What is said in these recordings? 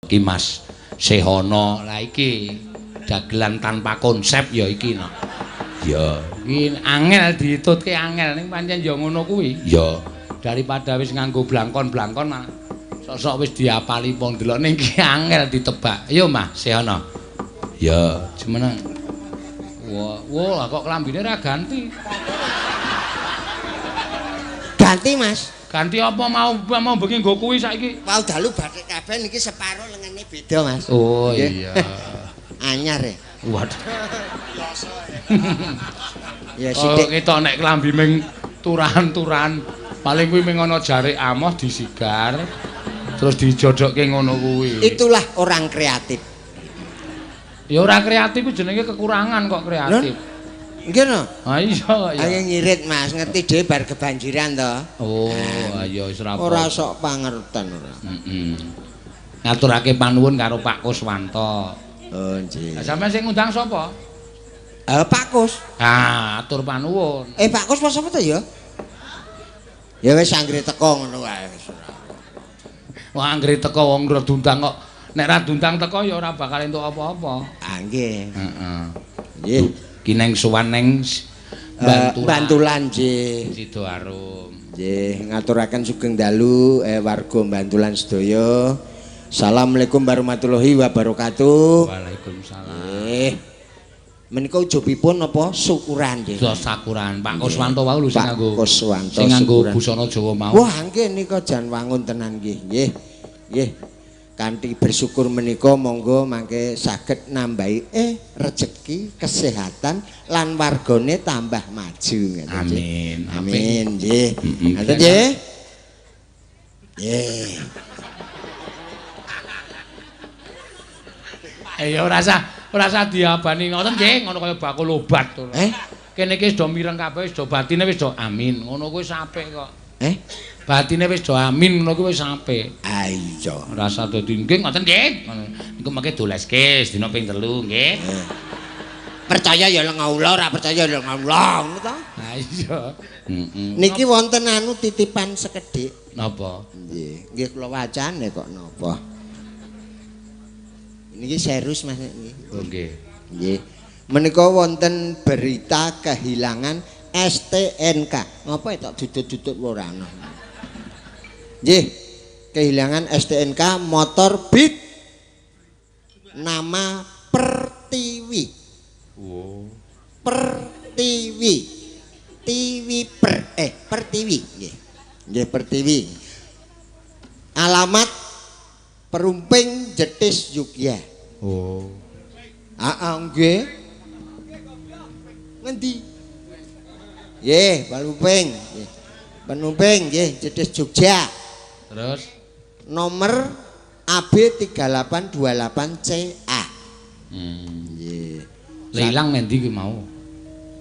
Ki Mas Sehono. Lah iki dagelan tanpa konsep ya iki no. Ya, iki angel diitutke angel ning pancen ya ngono kuwi. Ya, daripada wis nganggo blangkon-blangkon malah sok-sok wis diapali wong delok ning iki angel ditebak. Ayo Mas Sehono. Ya, jumeneng. Wah, wah kok klambine ora ganti. Ganti, Mas. Ganti apa mau mau bengi nggo kuwi saiki? Wau dalu bathik kabeh niki separo lengene beda, Mas. Oh iya. Anyar ya. Waduh. Ya Oh, sithik. ketok nek klambi ming turahan-turahan paling kuwi ming ana jarik amoh disigar terus dijodokke ngono kuwi. Itulah orang kreatif. Ya ora kreatif kuwi jenenge kekurangan kok kreatif. Nggih no. Ha iya kok ya. Ayo ngirit, Mas, ngerti dhewe bar kebanjiran to. Oh, ayo wis ora Ora sok pangerten ora. Heeh. Ngaturake panuwun karo Pak Kuswanto. Oh, nggih. Lah sampeyan sing ngundang sapa? Pak Kus. Ah, atur panuwun. Pak Kus apa sapa to ya? Ya wis anggere teko ngono wae wis ora. Wah, anggere teko wong ora diundang kok. Nek ra diundang teko ya ora bakal entuk apa-apa. Ah nggih. Heeh. Nggih. Ki neng sowan neng Bantulan. Bantulan nggih. Sidoarum. Nggih, ngaturaken sugeng dalu warga Bantulan sedaya. Assalamualaikum warahmatullahi wabarakatuh. Waalaikumsalam. Nggih. Menika ujubipun napa syukuran nggih. Dos sakuran Pak Kuswanto wau lho sing Pak nganggo Kuswanto sing nganggo syukuran. busana Jawa mau. Wah, nggih nika jan wangun tenan nggih. Nggih. Nggih. Kanthi bersyukur menika monggo mangke saged nambahi rejeki, kesehatan lan wargane tambah maju ngoten nggih. Amin. Amin nggih. Mm-mm. Ngoten nggih. Nggih. Ya ora usah diabani ngoten nggih, ngono kaya bakul obat to. Kene iki wis do mireng kabeh, wis do batine wis do amin. Ngono kuwi wis apik kok. Batine wis do amin ngono kuwi wis apik. Ah iya. Ora usah dadi nggih ngoten nggih. Niku mangke doleske sedina ping 3 nggih. Percaya ya lenga ula, ora percaya ya lenga ula, ngono to. Ha iya. Heeh. Niki wonten anu titipan sekedhik. Napa? Nggih, nggih kula wacane kok napa. Niki serius Mas niki. Oh nggih. Nggih. Menika wonten berita kehilangan STNK. Ngapa ya tak dudut-dudut ora ana. Nggih. Kehilangan STNK motor Beat nama Pertiwi. Oh. Pertiwi. Tiwi per Pertiwi nggih. Nggih Pertiwi. Alamat Perumping Jetis Yogya. Oh. Heeh nggih. Ngendi? Nggih, Perumping. Nggih. Penumping nggih Jetis Jogja. Terus Nomor AB 3828CA. Nggih. Lah ilang ngendi ki mau?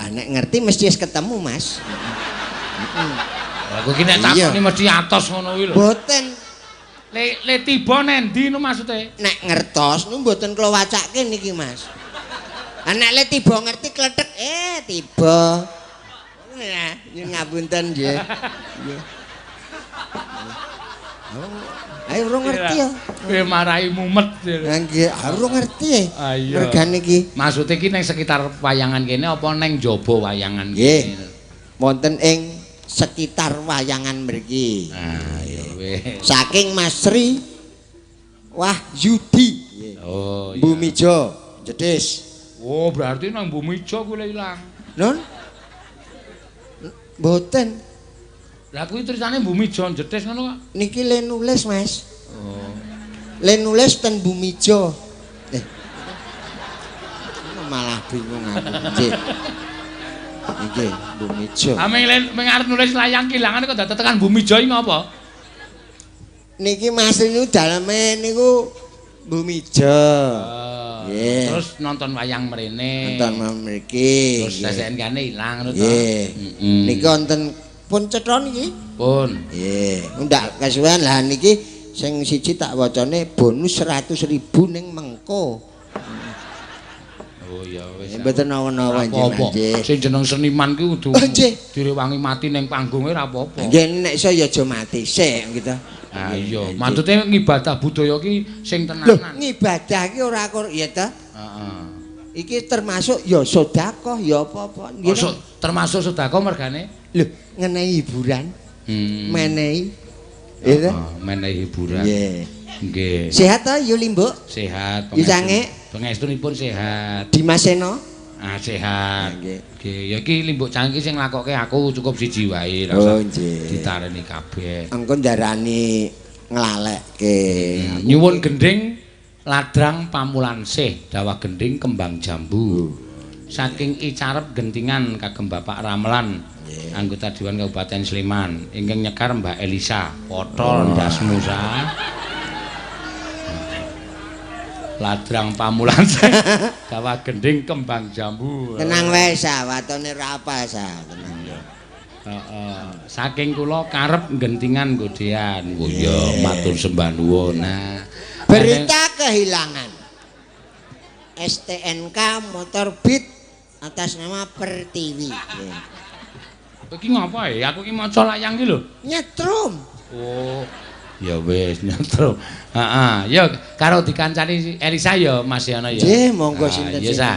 Ah nek ngerti mesti wis ketemu, Mas. Lah kowe iki nek takoni mesti atos ngono kuwi lho. Mboten. Le tiba nendi no maksude? Nek ngertos nu mboten kula wacake niki, Mas. Ah nek le tiba ngerti klethek tiba. Ya, nyuwun ngapunten nggih. Nggih. Oh, ayo urung ngerti ya. Kowe marahi mumet. Lah nggih, urung ngerti ya. Ah iya. Regane iki. Maksude iki neng sekitar wayangan kene apa neng jaba wayangan Nggih. kene? Wonten ing sekitar wayangan mriki. Ah ya wis. Saking Mas Sri Wahyudi. Oh iya. Bumijo, Jedis. Oh, berarti nang Bumijo kuwi ilang. Nun? Mboten. Lah kuwi tulisane Bumijo Jedis ngono kok. Niki le nulis, Mas. Oh. Le nulis ten Bumijo. Malah bingung aku. Nggih. Nggih, Bumijo. Ah ming arep nulis layang kilangan kok dadak tekan Bumijo iki ngopo? Niki Mas niku daleme niku Bumijo. Nggih. Terus nonton wayang mrene. Nonton mriki. Terus STNK-ne ilang ngono to. Nggih. Heeh. Niki wonten pun cetha niki. Pun. Nggih. Ndak kesuwen lah niki sing siji tak wacane bonus 100.000 ning Mengko. Oh ya wis. Mboten nawa-nawa nggih. Sing jeneng seniman ki kudu direwangi mati ning panggunge ora apa-apa. Nggih nek iso ya aja mati sik gitu. Ha iya, maksude ngibadah budaya ki sing tenanan. Lho, ngibadah ki ora kur ya ta? Heeh. Iki termasuk ya sedekah ya apa-apa. Nggih. Termasuk sedekah mergane? Lho, ngenehi hiburan. Menehi. Ya ta? Menehi hiburan. Nggih. Nggih. Sehat ta Yu Limbuk? Sehat. Yu Sange? Pangestunipun sehat. Dimas Seno? Ah sehat. Nggih. Nggih, ya iki Limbuk Cangik sing nglakokke aku cukup siji wae, ra usah ditareni kabeh. Engko ndarani nglalekke. Nyuwun gendhing Ladrang Pamulansih, dawah gendhing kembang jambu. Saking Icarep Gentingan kagem Bapak Ramelan, anggota Dewan Kabupaten Sleman, ingkang nyekar Mbak Elisa. Potol ndasmu sa. Ladrang Pamulansih, dawah gendhing kembang jambu. Tenang wae sa, watone ora apa sa, tenang. Heeh. Saking kula karep Gentingan Godean. Oh iya, matur sembah nuwun. Nah, berita kehilangan STNK motor Beat atas nama Pertiwi. Iki ngapa ya? Aku iki maca layang iki lho. Nyetrum. Oh. Ya wis nyetrum. Heeh, ya karo dikancani Elisa ya Mas Yono ya. Nggih, monggo sinten. Ya sa.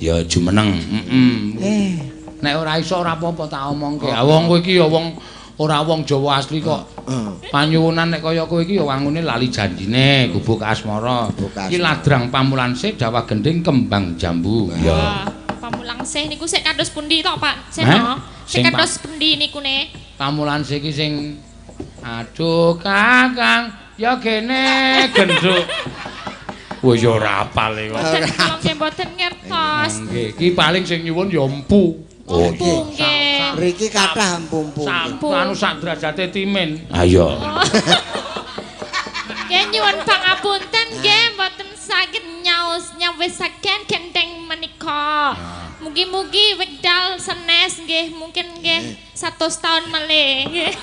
Ya jumeneng. Heeh. Nek ora iso ora apa-apa tak omongke. Ah wong kowe iki ya wong ora wong Jawa asli kok. Panyuwunan nek kaya kowe iki ya wangune lali janjine gubuk asmara. Iki Ladrang Pamulansih dawah gendhing kembang jambu. Ya. Pamulansih niku sik kados pundi to, Pak Seno? Sik kados pundi niku ne? Pamulansih iki sing aduh Kakang ya kene gendhuk. Wah ya ora apal kok. Kula nggih mboten ngertos. Nggih, iki paling sing nyuwun ya empu. Oh nggih. Mriki kathah empu-empu. Anu sak derajate timin. Ayo. Nggih nyuwun pangapunten nggih mboten saged nyaos nyawisaken gendheng menika. Mugi-mugi wekdal senes nggih mungkin nggih 100 taun melih nggih.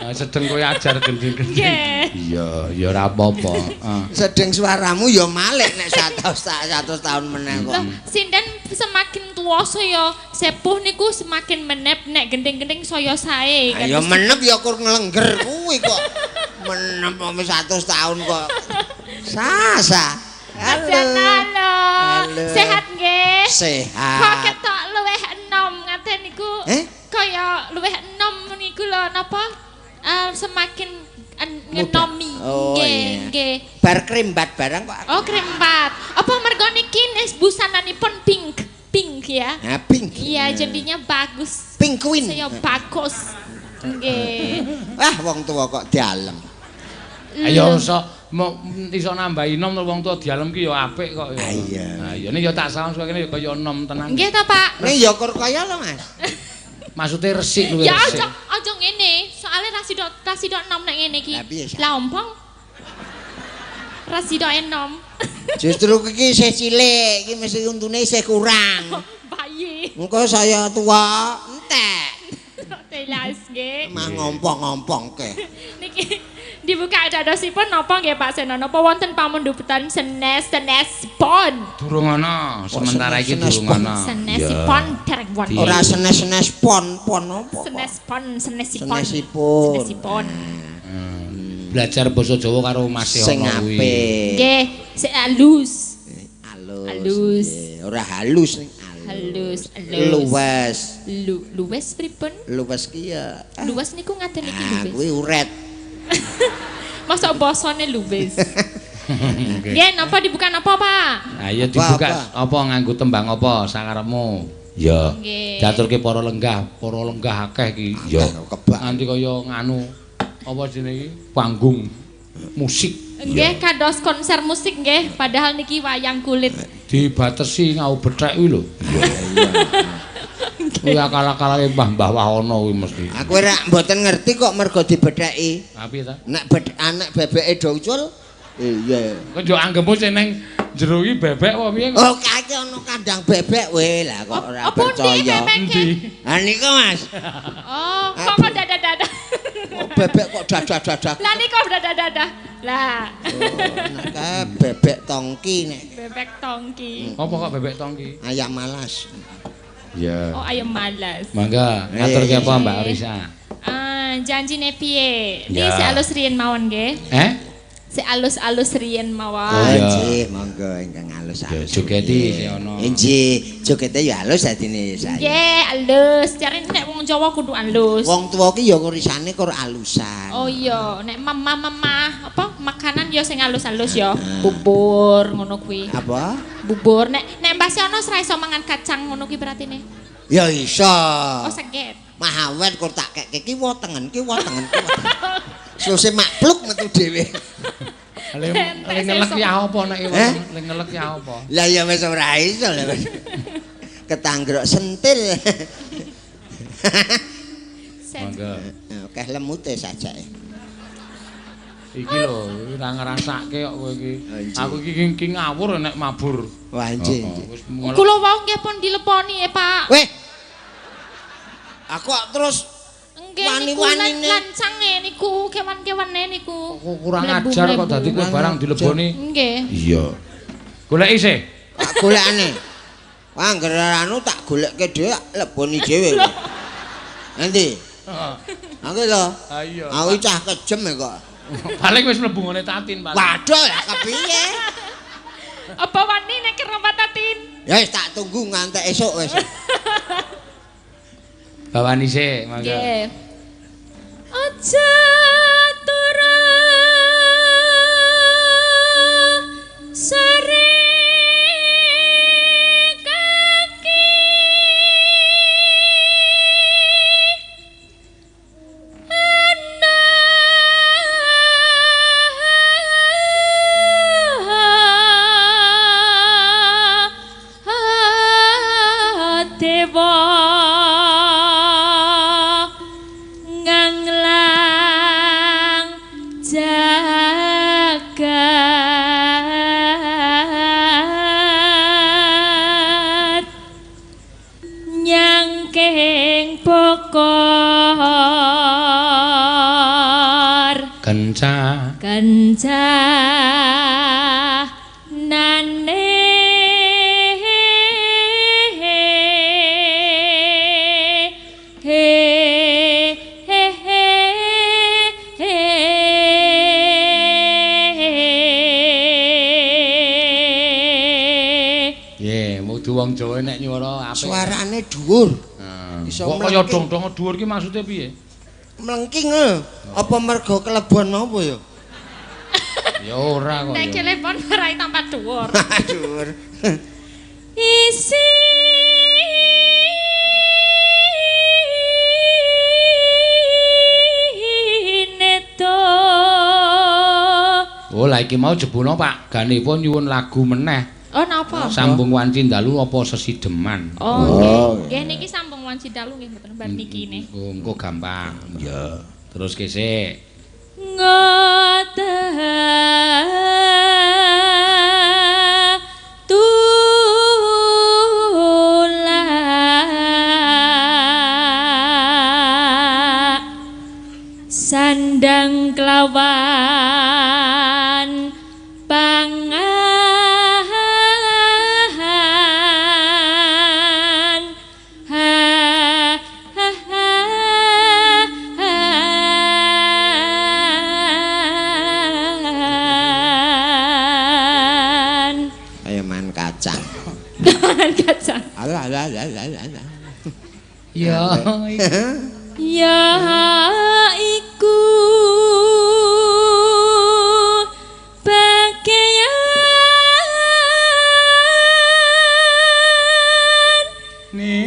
Sedeng kowe ajar gendhing-gendhing. Iya, ya ora apa-apa. Sedeng suaramu ya malik nek 100 tahun meneh kok. Loh, sinden semakin tuwa saya sepuh niku semakin menep nek gendhing-gendhing saya sae. Ya menep ya kur nglengger kuwi kok. Menep wis 100 tahun kok. Sasa. Halo. Halo. Sehat nggih? Sehat. Kok ketok luwih enom ngaten niku? Kaya luwih enom niku lho napa? Semakin ngenomi. Nggih, nggih. Bar krembat barang kok. Oh, krembat. Apa mergo niki busananipun pink? Pink ya. Nah, pink. Iya, jadinya bagus. Pink queen. Saya bagus. Nggih. Wah, wong tua kok dialem. Ayo sok iso nambahi nom wong tua dialem ki ya apik kok ya. Iya. Ha iya nek ya tak sawang kene ya kaya nom tenan. Nggih ta, Pak? Nek ya kur kaya lho, Mas. Maksudnya resik luwih ya, resik. Ya aja ngene, soalnya ra sida enom nek ngene iki. Lah ompong. Ra sida enom. Justru iki isih cilik, iki mesti untune isih kurang. Bayi. Engko saya tua entek. Telas nggih. Mah ngompong-ngompongke. Niki dibuka dadosipun napa nggih Pak Seno? Napa wonten pamundhutan senes-senes pon? Durung ana, sementara iki durung ana. Senesipon dereng wonten. Ora senes-senes pon, pon apa? Senes pon, senesipon. Senesipun. Senesipon. Belajar basa Jawa karo Mas Sing Yono kuwi. apik. Nggih, sik halus. Halus. Halus. Ora halus ning halus, halus. Luwes. Luwes pripun? Luwes ki ya. Luwes niku ngaten iki luwes. Kuwi uret. Masa basane luwes. Nggih, napa dibuka napa, Pak? Ayo dibuka apa nganggo tembang apa sakarepmu? Ya. Diaturke para lenggah akeh iki. Ya. Nganti kaya nganu apa jenenge iki? Panggung musik. Nggih, kados konser musik nggih, padahal niki wayang kulit. Dibatesi ngau bethek kuwi lho. Iya. Kuwi akal-akalane Mbah Wahono kuwi mesti. Aku ora mboten ngerti kok mergo dibetheki. Ha piye ta? Nek anak bebeke do ucul. Iya. Kok yo anggepmu sing nang jero iki bebek apa piye kok? Oh, kae ana kandang bebek we lah kok ora percaya. Endi? Ha niku Mas. Oh, kok dadah-dadah. Oh, bebek kok dadah-dadah. Lah niku dadah-dadah. Lah. Oh, nek bebek tongki nek. Bebek tongki. Apa kok bebek tongki? Ayam malas. Iya. Oh, ayam malas. Mangga, ngaturke apa Mbak Risa? Janjine piye? Niki sik alus riyen mawon nggih. Eh? Sik alus-alus riyen mawon. Oh, nggih, monggo ingkang alus-alus. Jogeti sik ana. Nggih, jogete ya alus dadine saya. Nggih, alus. Jarene nek wong Jawa kudu alus. Wong tuwa ki ya urisane kur alusan. Oh iya, nek mamah apa makanan ya sing alus-alus ya. Bubur ngono kuwi. Apa? Bubur. Nek nek Mbah Siono ora iso mangan kacang ngono kuwi beratine. Ya iso. Oh, sengket. Mahawet kur tak kekke ki wotengen ki wotengen. Suse makpluk metu dhewe. Le ngelek ya apa nek le ngelek ya apa? Lah ya wis ora iso lho. Ketanggrok sentil. Monggo. Akeh lemute sajake. Iki lho ora ngrasake kok kowe iki. Aku iki iki ngawur nek mabur. Wah nggih. Kula wau nggih pun dileponi e, Pak. Weh. Aku terus wani-wanine lancange niku, kewan-kewane niku. Kurang ajar kok dadi kowe barang dileboni. Nggih. Iya. Goleki sih. Tak golekane. Wah, angger anu tak golekke dhewe leboni dhewe. Nanti. Heeh. Aku lho. Ha iya. Aku cah kejem e kok. Paling wis mlebu ngene Tatin paling. Waduh, lah kepiye? Apa wani nek kerempat Tatin? Ya wis tak tunggu ngantek esuk wis. Bawani sik, mangga. Nggih. Aja turu sore kaki ana dewa jagat nyangking pokor kenca kenca nane he he he he. Nggih, mudu wong Jawa nek nyuwara apik. Suarane dhuwur. Iso kok kaya dong-dong dhuwur ki maksude piye? Mlengking lho. Apa mergo kelebon apa ya? Ya ora kok. Nek kelebon ora tambah dhuwur. Dhuwur. Isi neto. Oh, lah iki mau jebulno Pak Ganewa nyuwun lagu meneh. Oh, napa? Sambung wanci dalu apa sesideman? Oh, nggih. Nggih niki sambung wanci dalu nggih mboten bar niki ne. Oh, engko gampang. Iya. Terus kesik. Ngoten tulak sandang kelawan pangan ha ha ha ha. Kaya man kacang. Man kacang. Alah alah alah alah. Ya. Ya iku bagian nipon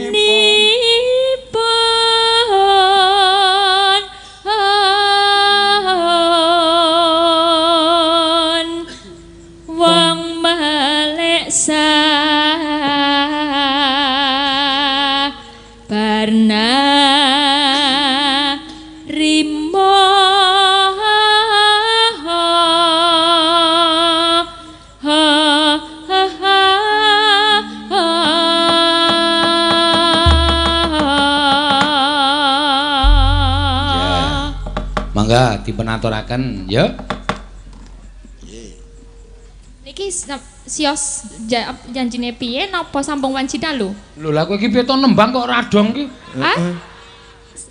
wong melek sabarna rimo. Mangga dipunaturaken ya. Niki sios janjine piye napa sampung wanci dalu? Lho lah kowe iki piye to nembang kok ora dong iki? Hah?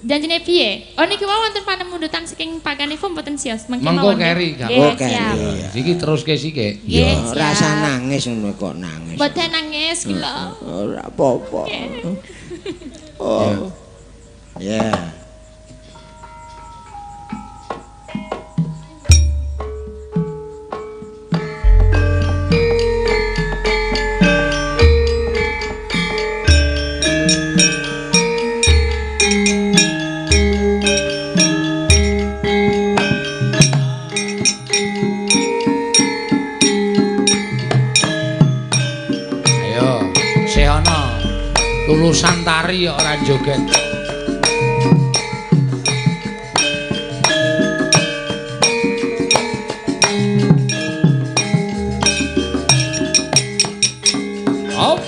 Janjine piye? Oh niki wau wonten panemundutan saking Pakanifo mboten sios. Mengko keri, gak oh keri. Iki teruske sithik. Ya rasa nangis ngono kok nangis. Mboten nangis ki lho. Ora apa-apa. Oh. Ya. Lulusan tari kok ora joget. Hop.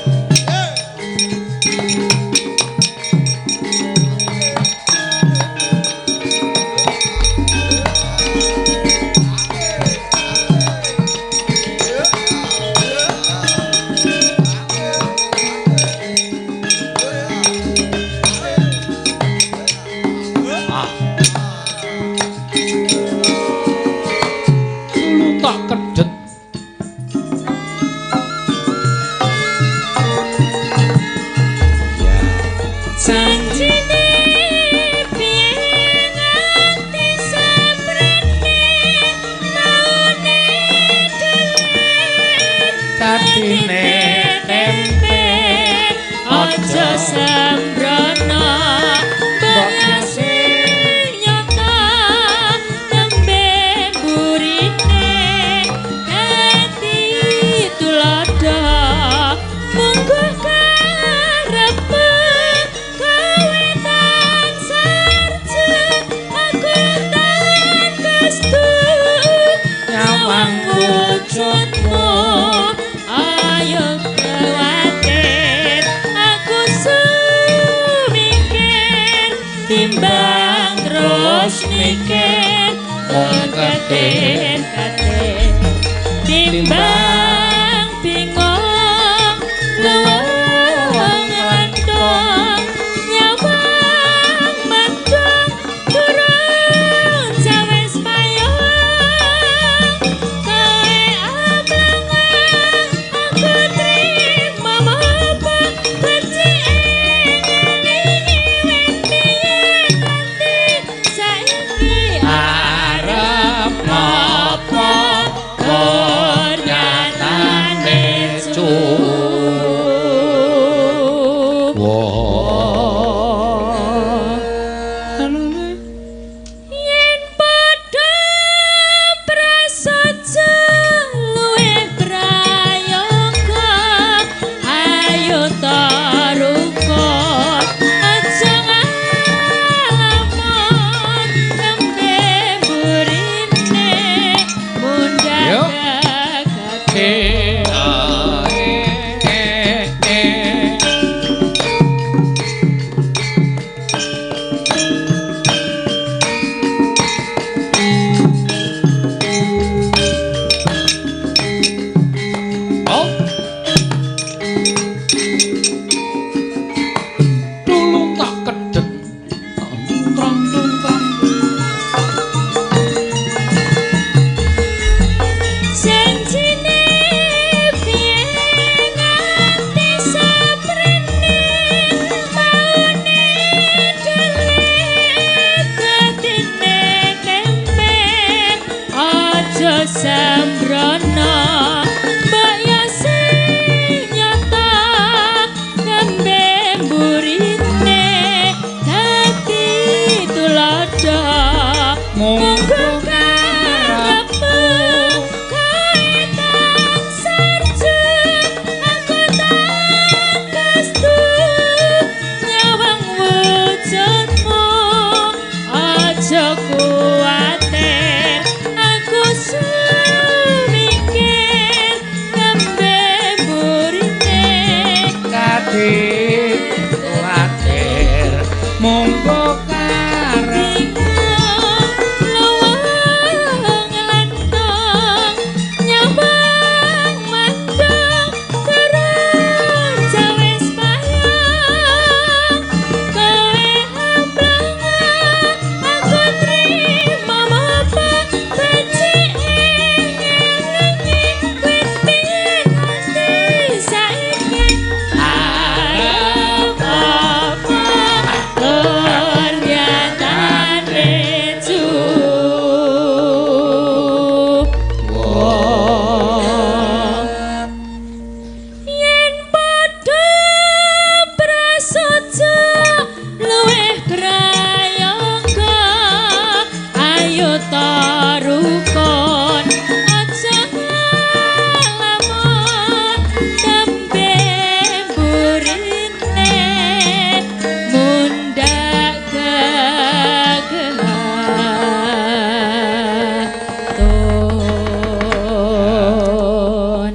Aja kuwatir aku.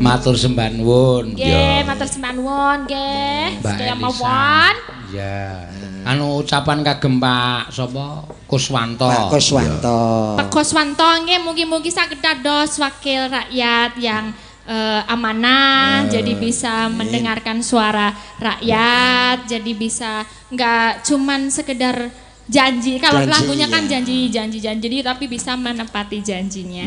Matur sembah nuwun. Nggih, matur sembah nuwun nggih. Sedaya mawon. Iya. Anu ucapan kagem Pak sapa? Kuswanto. Pak Kuswanto. Pak Kuswanto nggih mugi-mugi saged dados wakil rakyat yang amanah, jadi bisa mendengarkan suara rakyat, jadi bisa nggak cuman sekedar janji. Kalau lagunya kan janji, janji, janji, jadi tapi bisa menepati janjinya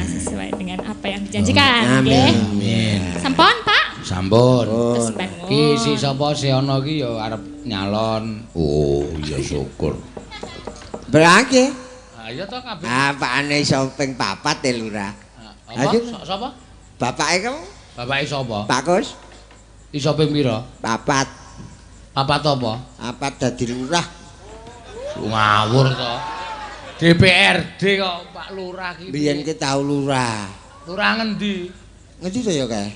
sesuai dengan apa yang dijanjikan. Amin. Amin. Sampun, Pak? Sampun. Ki si sapa si ana ki ya arep nyalon. Oh, ya syukur. Berarti. Ha iya to kabeh. Apane iso ping 4 e, Lurah. Apa? Sapa? Bapake kamu? Bapake sapa? Pak Kus. Iso ping pira? 4. 4 apa? 4 dadi lurah. Ngawur to. DPRD kok Pak Lurah ki. Biyen ki tau lurah. Lurah ngendi? Ngendi to ya kae?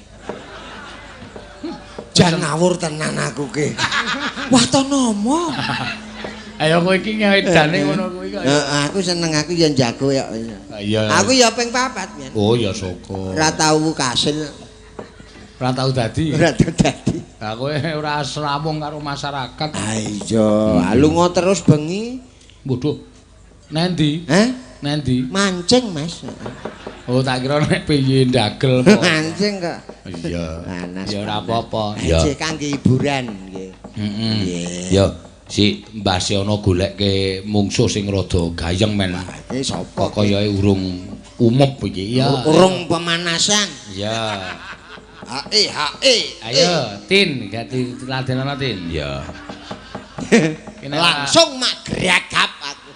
Jan ngawur tenan aku ki. Wah to nomo. Ayo kowe iki ngedane ngono kuwi kok. Heeh, aku seneng aku ya njago ya. Iya. Aku ya ping 4 yen. Oh ya syukur. Ora tau kasil. Ora tau dadi. Ora tau dadi. Lah kowe ora srawung karo masyarakat. Ha iya, lunga terus bengi. Waduh. Nendi? Heh? Nendi? Mancing, Mas. Oh, tak kira nek piye ndagel. Mancing kok. Iya. Panas. Ya ora apa-apa. Iya. Kangge hiburan nggih. Heeh. Ya. Si Mbah Siono golekke mungsuh sing rada gayeng men. Iki sapa? Kok kayae urung umup iki. Iya. Urung pemanasan. Iya. Hae hae. Ayo, Tin, ganti ladenono Tin. Iya. Langsung mak gragap aku.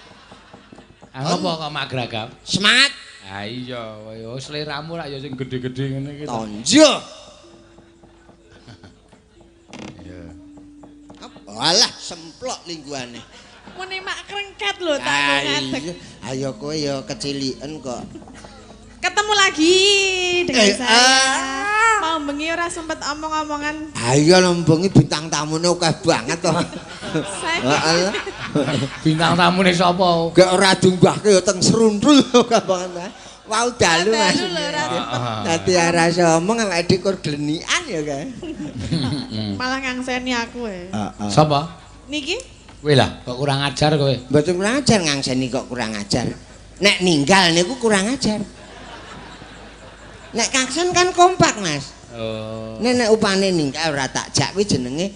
Apa kok mak gragap? Semangat. Ha iya, ya sliramu rak ya sing gedhe-gedhe ngene iki. Tonjo. Alah semplok lingguane. Muni mak krengket lho tak ngadeg. Ayo kowe ya keciliken kok. Ketemu lagi dengan saya. Mau bengi ora sempet omong-omongan. Ayo lho bengi bintang tamune akeh banget to. Heeh. Bintang tamune sapa? Gak ora diunggahke ya teng serundul akeh banget. Wau dalu Mas. Dadi ora iso omong awake dhewe kur glenikan ya kae. Malah ngangseni aku e. Sapa? Niki? Kowe lah kok kurang ajar kowe. Mboten kurang ajar ngangseni kok kurang ajar. Nek ninggal niku kurang ajar. Nek kaksen kan kompak, Mas. Oh. Nek nek upane ninggal ora tak jak kuwi jenenge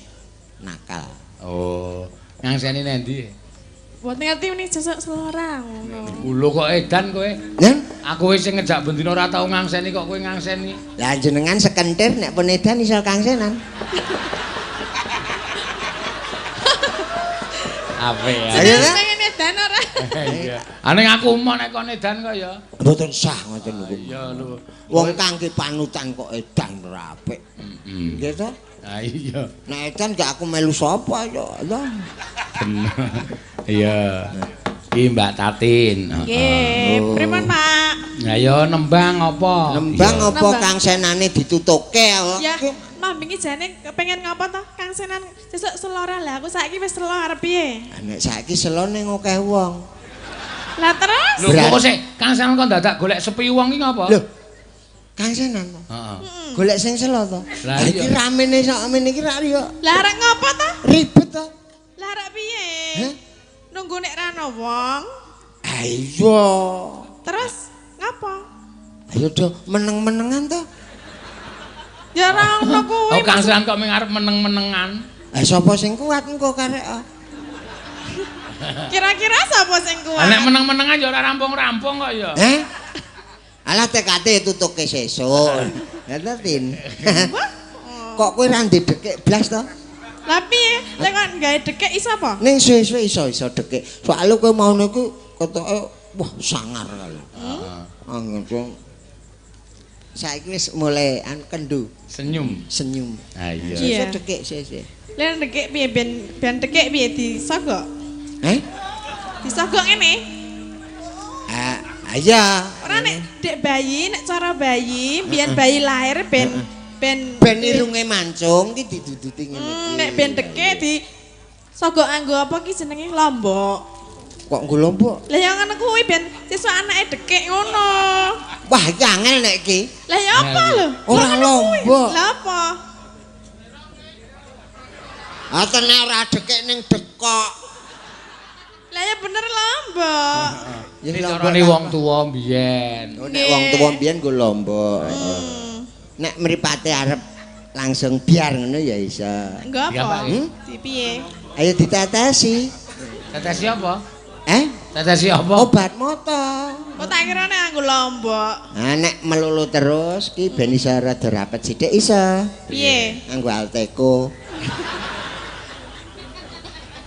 nakal. Oh. Ngangseni nendi? Mboten ngerti muni sesuk selora ngono. Lho kok edan kowe? Nyen? Aku wis sing ngejak bendina ora tau ngangseni kok kowe ngangseni. Lah jenengan sekentir nek pun edan iso kangsenan. Apik ya. Ayo pengen edan ora? Iya. Ane aku umuk nek kon edan kok ya. Mboten sah ngoten niku. Iya lho. Wong kangge panutan kok edan ora apik. Heeh. Nggih to? Ha iya. Nek edan gak aku melu sapa ya. Iya. Iki Mbak Tatin. Nggih, pripun Pak? Lah ya nembang apa? Nembang apa kangsenane ditutuke kok. Ya, mah wingi jane pengen ngapa to kangsenan sesuk selora lah aku saiki wis selo arep piye? Nek saiki selo ning akeh wong. Lah terus? Lho kok sik kangsenan kok dadak golek sepi wong iki ngapa? Lho. Kangsenan to. Heeh. Golek sing selo to. Lah iki ramene sak mene iki rak yo. Lah arek ngopo to? Ribet to. Lah arek piye? Hah? Nunggu nek ra ana wong. Ha iya. Terus ngapa? Ayo do meneng-menengan to. Ya ora ono kuwi. Oh kangsenan kok mung arep meneng-menengan. Lah sapa sing kuat engko karek? Kira-kira sapa sing kuat? Lah nek meneng-menengan ya ora rampung-rampung kok ya. Heh? Alah TKT tutuke sesuk. Lah Tin. Kok kowe ra ndek dekek blas to? Lah piye? Lek kok gawe dekek iso apa? Ning suwe-suwe iso dekek. Soale kowe mau niku ketoke wah sangar kali. Heeh. Ngono. Saiki wis mulai an kendu. Senyum. Senyum. Ha iya. Iso dekek sesuk. Lah dekek piye ben dekek piye disogok? Heh? Disogok ngene? Ah, iya. Ora nek dek bayi, nek cara bayi, biyen bayi lahir ben ben irunge mancung ki diduduti ngene iki. Nek ben deke di sogok anggo apa ki jenenge lombok. Kok nggo lombok? Lah ya ngono kuwi ben sesuk anake dekek ngono. Wah, iki angel nek iki. Lah ya apa lho? Ora lombok. Lah apa? Ah tenan ora dekek ning dekok. Lah ya bener lombok. Ya carane wong tuwa mbiyen. Oh, nek wong tuwa mbiyen nggo lombok. Nek mripate arep langsung biar ngono ya iso. Nggo apa? Piye? Ayo ditetesi. Tetesi apa? Tetesi apa? Obat mata. Oh tak kira nek nganggo lombok. Nah nek melulu terus ki ben iso rada rapet sithik iso. Piye? Nganggo Alteco.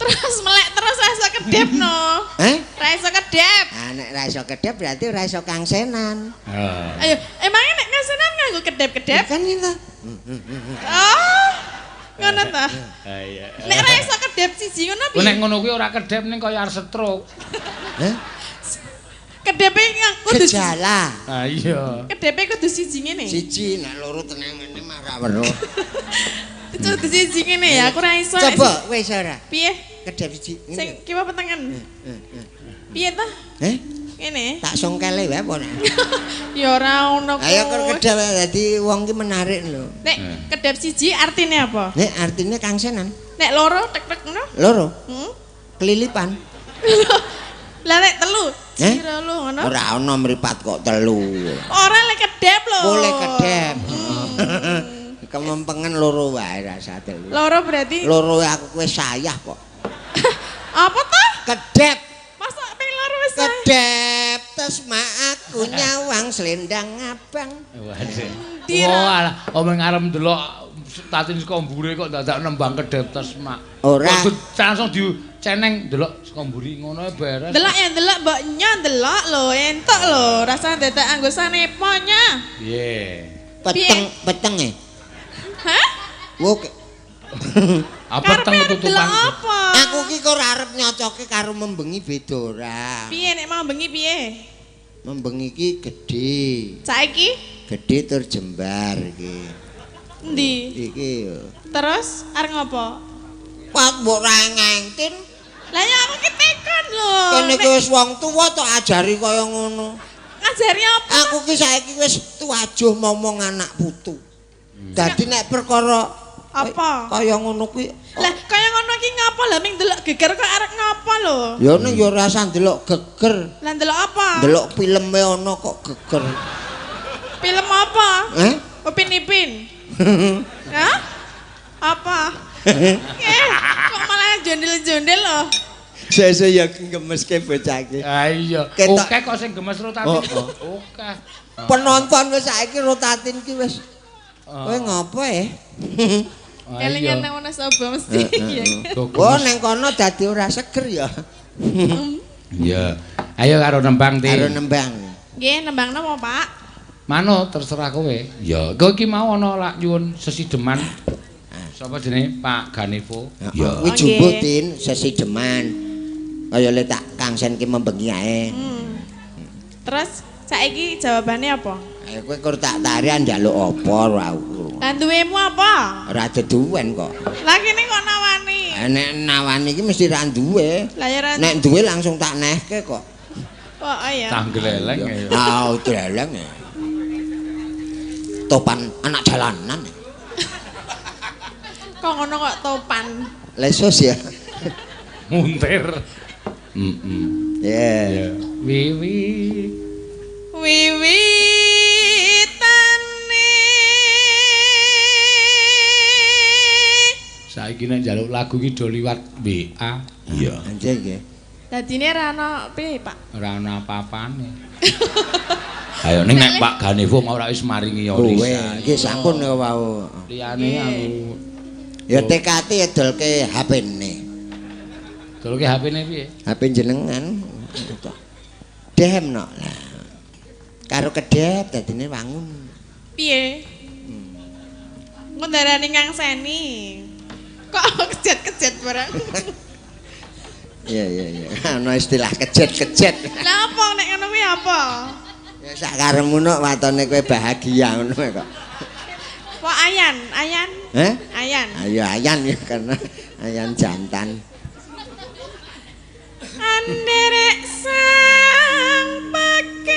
Terus melek terus ra iso kedep no. Ra iso kedep. Ah nek ra iso kedep berarti ora iso kangsenan. Ayo, emangnya nek kangsenan nganggo kedep-kedep? Kan itu. Oh. Ngono ta? Iya. Nek ra iso kedep siji ngono piye? Nek ngono kuwi ora kedep ning kaya arep stroke. Hah? Kedepe kudu gejala. Ah iya. Kedepe kudu siji ngene. Siji nek loro tenang ngene mah ora weruh. Kudu siji ngene ya, aku ora iso. Coba wis ora. Piye? Kedep siji ngene. Sing kiwa petengen. Piye ta? Ngene. Tak songkele wae apa ora? Ya ora ono. Ayo kok kedep dadi wong ki menarik lho. Nek kedep siji artine apa? Nek artine kangsenan. Nek loro tek-tek ngono? Loro. Kelilipan. Lah nek telu, sira lu ngono. Ora ono mripat kok telu. Ora lek kedep lho. Boleh kedep. Kemempengen loro wae rasa telu. Loro berarti loro aku kowe sayah kok. Apa ta? Kedep. Masa ping loro wis kedep tesma aku nyawang selendang abang. Waduh. Oh alah, omong arep ndelok Tatin saka mburi kok dadak nembang kedep tesma. Ora. Langsung diceneng ndelok saka mburi ngono beres. Delok ya ndelok mbok nyo ndelok lho, entuk lho, rasa dadak anggo sanepo nya. Piye? Peteng, peteng e. Hah? Wo. Apa peteng tutupan? Aku ki kok ora arep nyocoke karo membengi beda ora. Piye nek mau bengi piye? Membengi ki gedhe. Saiki? Gedhe tur jembar iki. Endi? Iki. Terus arep ngopo? Pak mbok ra ngengtin. Lah ya aku ki tekon lho. Kene ki wis wong tuwa tok ajari kaya ngono. Ngajari apa? Aku ki saiki wis tuajuh momong anak putu. Dadi nek perkara apa? Kaya ngono kuwi. Lah kaya ngono ki ngapa lah ming ndelok geger kok arep ngapa lho? Ya ning ya ora usah ndelok geger. Lah ndelok apa? Ndelok filme ana kok geger. Film apa? Heh? Upin Ipin. Hah? Apa? Kok malah jondel-jondel loh. Sesuk ya gemeske bocah iki. Ha iya. Oke kok sing gemes Rotatin. Oke. Penonton wis saiki Rotatin ki wis. Kowe ngopo eh? Kelingan nang Wonosobo mesti ya. Oh nang kono dadi ora seger ya. Iya. Ayo karo nembang, Tin. Karo nembang. Nggih, nembang napa, Pak? Manut terserah kowe. Ya, kowe iki mau ana lak nyuwun sesideman. Sapa jenenge? Pak Ganevo. Ya. Kuwi jumbo, Tin, sesideman. Kaya le tak kangsen ki membengi ae. Terus saiki jawabane apa? Ayo kowe kur tak tarian njaluk apa ora aku. Lah duwemu apa? Ora deduwen kok. Lah kene kok nawani. Nek nawani iki mesti ra duwe. Lah ya ra. Nek duwe langsung tak nehke kok. Kok ya. Tak gleleng ya. Ah, gleleng ya. Topan anak jalanan. Kok ngono kok topan? Lesos ya. Muntir. Yeah. Wiwi. Wiwitane saiki nek njaluk lagu iki do liwat WA. Iya. Anjir nggih. Dadine ora ana piye, Pak? Ora ana apa-apane. Ayo ning nek Pak Ganevo mau ora wis maringi ya Kowe nggih sampun ya wau. Liyane aku ya TKT edolke HP-ne. Dolke HP-ne piye? HP jenengan. Dem no. Lah. Karo kedep dadine wangun. Piye? Ngundarani Kang Seni. Kok kejet-kejet barang. Iya iya iya. Ana istilah kejet-kejet. Lah apa nek ngono kuwi apa? Ya sak karepmu nok watone kowe bahagia ngono kok. Kok ayan, ayan? Heh? Ayan. Ayo ayan ya karena ayan jantan. Anderek sang pakir.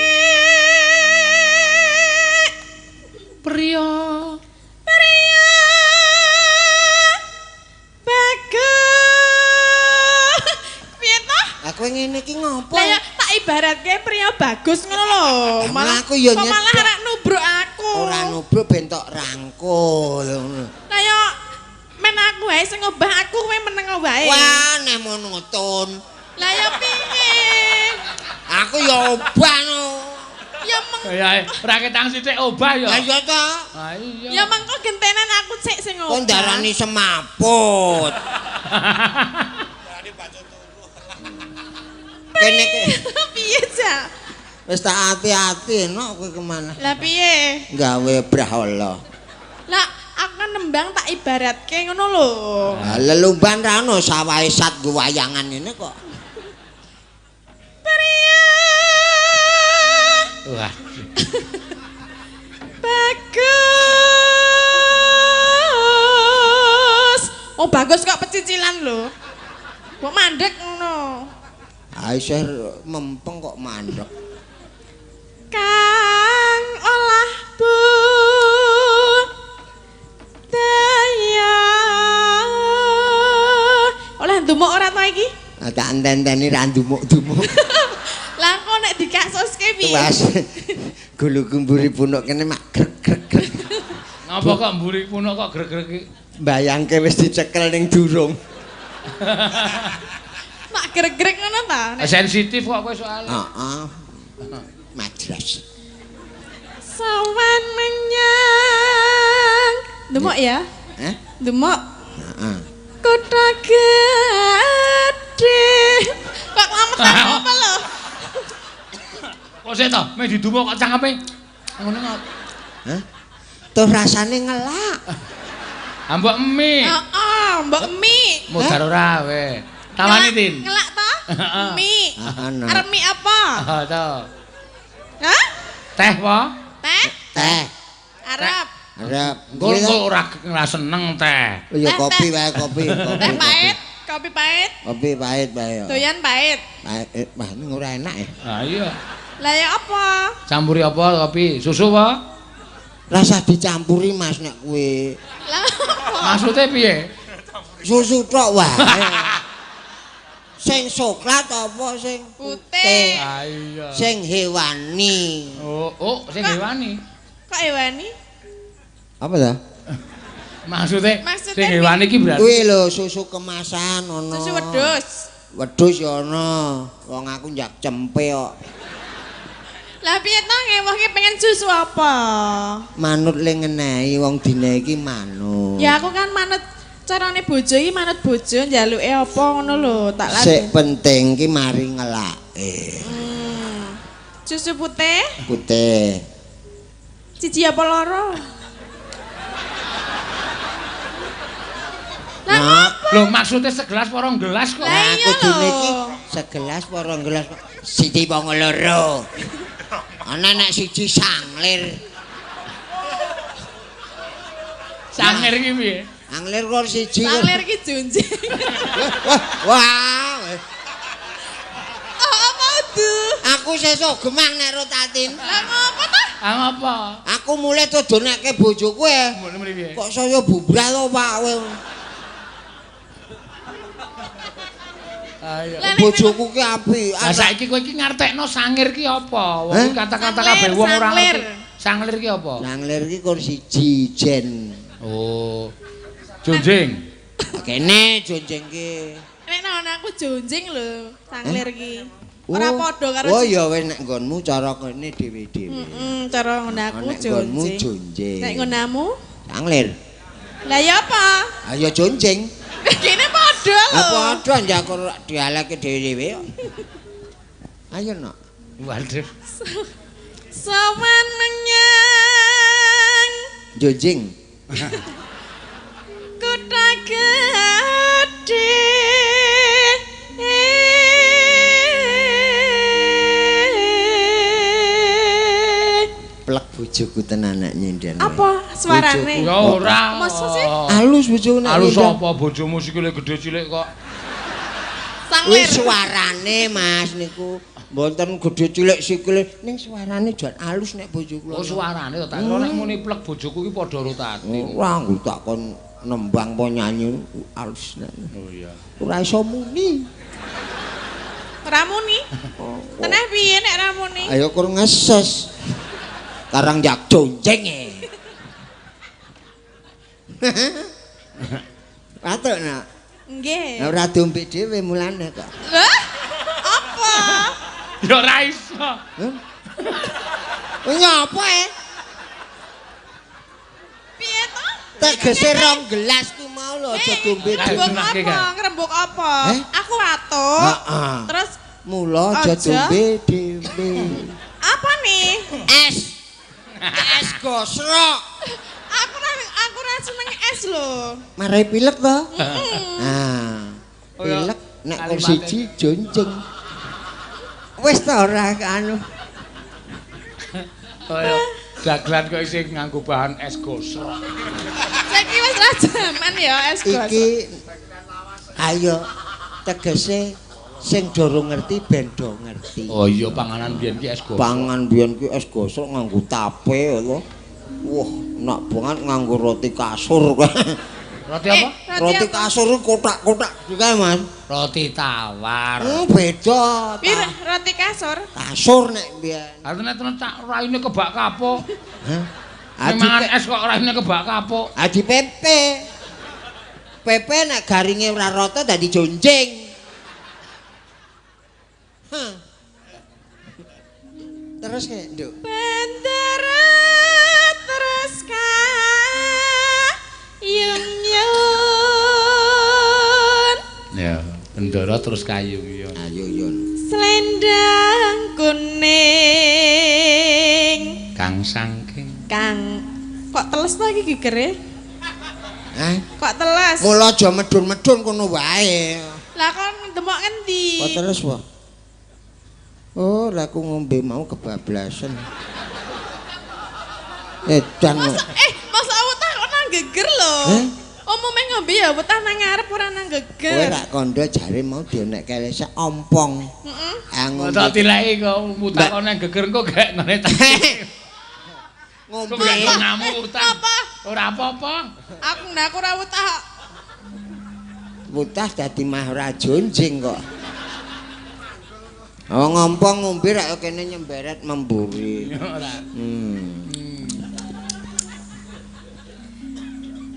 Kowe ngene iki ngopo? Lah ya tak ibaratke pria bagus ngono lho. Malah aku ya kok malah arek nubruk aku. Ora nubruk ben tok rangkul ngono. Lah ya men aku wae sing ngobah aku kowe meneng wae. Wah, neh monoton. Lah ya piye? Aku ya obah no. Ya meng Ya ora ketang sithik obah ya. Lah iya ta. Ha iya. Ya mengko gentenan aku sik sing obah. Kok ndarani semaput. Kene piye, Jak? Wis tak ati-ati nok kowe kemana? Lah piye? Gawe brahala. Lah aku kan nembang tak ibaratke ngono lho. Lah lelumban ra ono sawahe sat nggo wayangan ngene kok. Pria. Wah. Bagus. Oh bagus kok pecicilan lho. Kok mandek ngono. Aisyah mempeng kok mandek. Kang olah budaya. Oleh ndumuk ora to iki? Ah tak enteni ra ndumuk-ndumuk. Lah kok nek dikasuske piye? Tuas. Gulu mburi punuk kene mak grek grek grek. Ngapa kok mburi punuk kok grek-grek iki? Bayangke wis dicekel ning durung. Mak grek-grek ngono ta? Sensitif kok kowe soalnya. Heeh. Majras. Sawan menyang. Demok ya? Hah? Demok. Heeh. Kota gede. Kok lametan apa lho? Kok sik to, meh didumuk kok cangkeme. Ngono kok. Hah? Tuh rasane ngelak. Ah mbok mie. Heeh, mbok mie. Modar ora kowe. Tawani Tin. Ngelak to? Mie. Heeh. Arep mie apa? Heeh to. Hah? Teh apa? Teh? Teh. Arep. Arep. Engko ora seneng teh. Oh ya kopi wae kopi, kopi. Teh pahit, kopi pahit. Kopi pahit wae. Doyan pahit. Pahit, wah ini ora enak ya. Lah iya. Lah ya apa? Campuri apa kopi? Susu apa? Rasa dicampuri Mas nek kowe. Lah apa? Maksude piye? Susu tok wae. Sing soklat apa sing putih? Ah iya. Sing hewani. Oh, oh sing hewani. Kok hewani? Apa ta? Maksudnya sing hewani iki berarti kuwi lho susu kemasan ono. Susu wedhus. Wedhus ya ono. Wong aku njak cempe kok. Lah piye to ngewohke pengen susu apa? Manut le ngenehi wong dina iki manut. Ya aku kan manut carane bojo iki manut bojo njaluke apa ngono lho, tak lha. Sik penting ki mari ngelake. Susu putih? Putih. Siji apa loro? Lah lho maksudnya segelas apa rong gelas kok? Lah iya kudune iki segelas apa rong gelas kok. Siji apa loro. Ana nek siji sanglir. Sanglir iki piye? Anglir kok siji. Sanglir iki junjing. Wah, wah. Oh, apa udu? Aku sesuk gemah nek rotatin. Lah ngopo ta? Ah ngopo? Aku mulai dodonekke bojoku e. Kok saya bubrah to, Pak kowe. Ayo. Bojoku ki apik. Lah saiki kowe iki ngartekno sangir ki apa? Wong kata-kata kabeh wong ora ngerti. Sanglir ki apa? Sanglir ki kur siji jen. Oh. Jonjing. Kene jonjing ki. Nek nang aku jonjing lho, sanglir ki. Ora padha karo. Oh ya wis nek nggonmu cara kene dhewe-dhewe. Heeh, cara nggon aku jonjing. Nek nggonmu jonjing. Nek nggonamu? Sanglir. Lah ya apa? Ha ya jonjing. Kene padha lho. Lah padha njakur dialeke dhewe-dhewe kok. Ayo nok. Waduh. Sowan menyang jonjing. Kutha gedhe. Plek bojoku tenan nek nyindhen. Apa suarane? Ya ora. Masa sih? Alus bojoku nek. Alus apa bojomu sikile gedhe cilik kok. Sanglir. Wis suarane Mas niku mboten gedhe cilik sikile ning suarane jan alus nek bojoku. Oh suarane to tak kira nek muni plek bojoku ki padha rotatin. Ora nggo tak kon nembang po nyanyi alus nek. Oh iya. Ora iso muni. Ora muni. Teneh piye nek ora muni? Ayo kur ngeses. Karang jak jonjeng e. Watuk nak. Nggih. Ora diombe dhewe mulane kok. Lah? Apa? Ya ora iso. Hah? Nyapa e? Piye to? Tegese rong gelas ku mau lho aja diombe dhewe. Ngrembug apa? Ngrembug apa? Eh? Aku watuk. Heeh. Terus mula aja diombe dhewe. Apa nih? Es. Es gosrok. Aku ora seneng es lho. Marai pilek to? Nah. Pilek nek kur siji jonjeng. Wis ta ora anu. Kaya dagelan kok isih nganggo bahan es gosrok. Saiki wis ra jaman ya es gosrok. Iki ayo tegese sing durung ngerti ben do ngerti. Oh iya panganan biyen ki es gosrok. Pangan biyen ki es gosrok nganggo tape lho. Wah, enak banget nganggo roti kasur. Roti apa? Roti kasur kotak-kotak juga, Mas. Roti tawar. Beda. Pir roti kasur? Kasur nek mbiyen. Ha nek tenan cak raine kebak kapuk. Hah? Mangan es kok raine kebak kapuk. Ha di pepe. Pepe nek garinge ora rata dadi jonjeng. Hah. Terus kayak, Nduk. Bendera terus kayung yun. Ya, bendera terus kayung yun. Ayo yun. Selendang kuning. Kang sangking. Kang kok teles to iki gegere? Hah? Kok teles? Mula aja medun-medun kono wae. Lah kon ndemok ngendi? Kok teles wae? Oh, lah aku ngombe mau kebablasan. Edan. Masa wetah kok nang geger lho. Umume ngombe ya wetah nang ngarep ora nang geger. Kowe rak kandha jare mau dionek kelese ompong. Heeh. Ngombe. Tak tileki kok wutah kok nang geger engko gek ngene tak. Ngombe ngamu wutah. Apa? Ora apa-apa. Aku ndak ora wutah. Wutah dadi mah ora jonjing kok. Oh ngompong ngombe rak kene nyemberet memburi. Ora.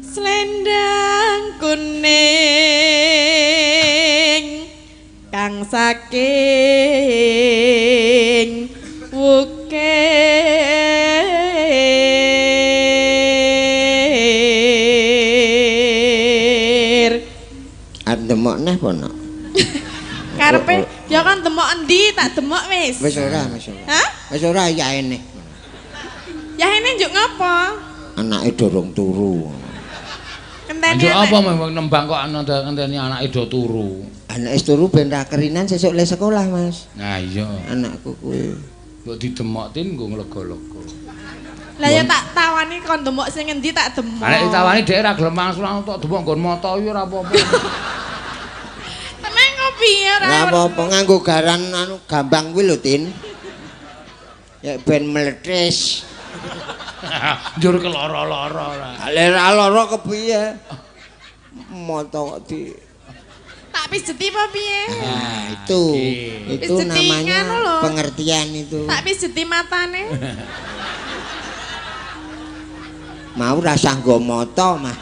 Selendang kuning kang saking wukir. Arep demok neh apa nok? Karepe ya kan demok endi tak demok wis. Wis ora, wis ora. Hah? Wis ora yaene. Yaene njuk ngapa? Anake durung turu. Ngenteni njuk apa wong nembang kok ana ngenteni anake do turu. Anake turu ben ra kerinan sesuk le sekolah, Mas. Nah iya. Anakku kuwi. Mbok didemoktin nggo nglega-lega. Lah ya tak tawani kon demok sing ngendi tak demok. Nek ditawani dhek ra gelem langsung tok demok nggon mata iki ora apa-apa. Tenang kok piye ora. Ora apa-apa nganggo garan anu gambang kuwi lho, Tin. Ya ben meletis. Njur keloro-loro ora. Lha lara kepiye? Mata kok di tak pijeti apa piye? Nah, itu. Itu pijeti namanya pengertian itu. Tak pijeti matane. Mau rasah nggo mata, mah.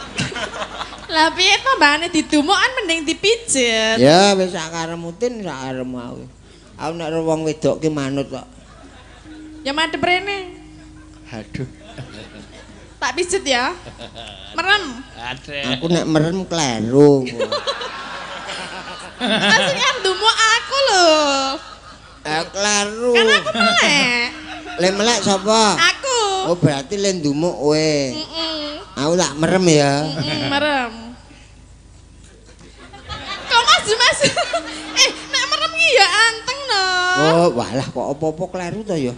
Lah piye tambahane didumuk kan mending dipijet. Ya wis sak karepmu Tin, sak karepmu aku. Aku nek wong wedok ki manut kok. Ya madhep rene. Aduh. Tak pijet ya. Merem. Aku nek merem kleru. Asing ndumuk aku lho. Kleru. Kan aku melek. Le melek sapa? Aku. Oh berarti le ndumuk kowe. Heeh. Aku tak merem ya. Heeh, merem. Kok Mas? Nek merem ki ya anteng no. Oh, walah kok apa-apa kleru to ya.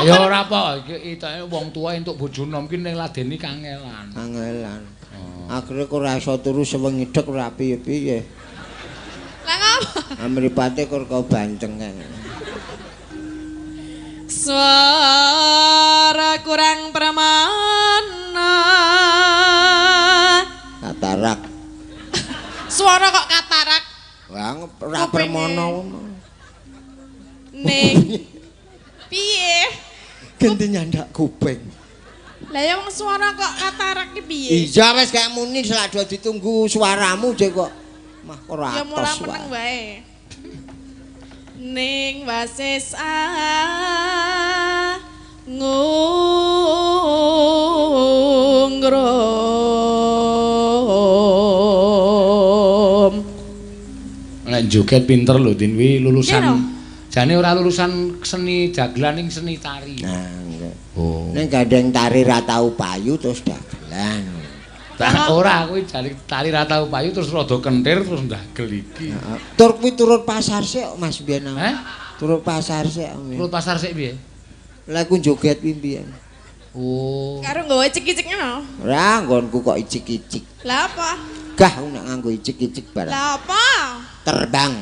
Ya ora apa, iki wong tuwa entuk bojo nom ki ning ladeni kangelan. Kangelan. Oh. Akhire kok ora iso turu sewengi dek ora piye-piye. Lah ngopo? Mripate kok kau banteng kan. Suara kurang pramana. Katarak. Suara kok katarak? Wah, ora permono. Ganti nyandak kuping. Lah ya wong suara kok katarak ki piye? Iya wis gak muni selak do ditunggu suaramu jek kok. Mah ora Ya mula atos meneng wae. wae. Ning wasis ngungrum. Nek joget pinter lho Din wi lulusan. Iya, Jane ora lulusan seni dagelan ning seni tari. Nah, nggih. Oh. Ning gandeng tari ra tau payu terus dagelan. Tak ora kuwi jane tari ra tau payu terus rada kentir terus ndagel iki. Heeh. Tur kuwi turut pasar sik Mas biyen. Heh? Turut pasar sik. Turut pasar sik piye? Lah ku joget kuwi mbiyen. Oh. Karo nggawa icik-icik ngono. Ora nggonku kok icik-icik. Lah apa? Gah aku nek nganggo icik-icik barang. Lah apa? Terbang.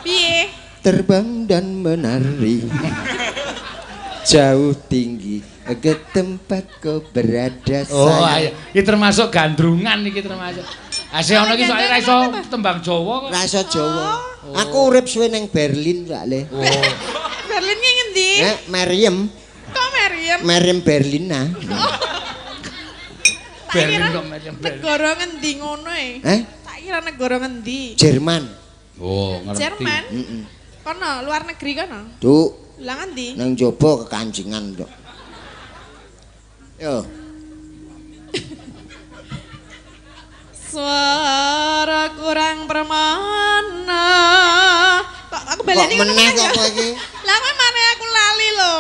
Piye? Terbang dan menari. Jauh tinggi ke tempat kau berada Oh, sayang. ayo. Iki termasuk gandrungan iki termasuk. Asih ana iki soalnya ra iso tembang Jawa kok. Rasa Jawa. Aku urip suwe ning Berlin soalé. Oh. Berlin ki ngendi? Eh, Meriem, Kok Meriem? Meriem Berlina. Tak Berlin kira kok Meriem Berlin. Negara ngendi ngono e? Eh, Tak kira negara ngendi? Jerman. Oh, ngerti. Jerman? Heeh. Kono, luar negeri kono. Duk, Lah ngendi? nang jaba kekancingan kok. Yo, Suara kurang permana. Kok aku kok baleni ngono meneh kan kok ya? kowe iki? Lah kowe mare aku lali lho.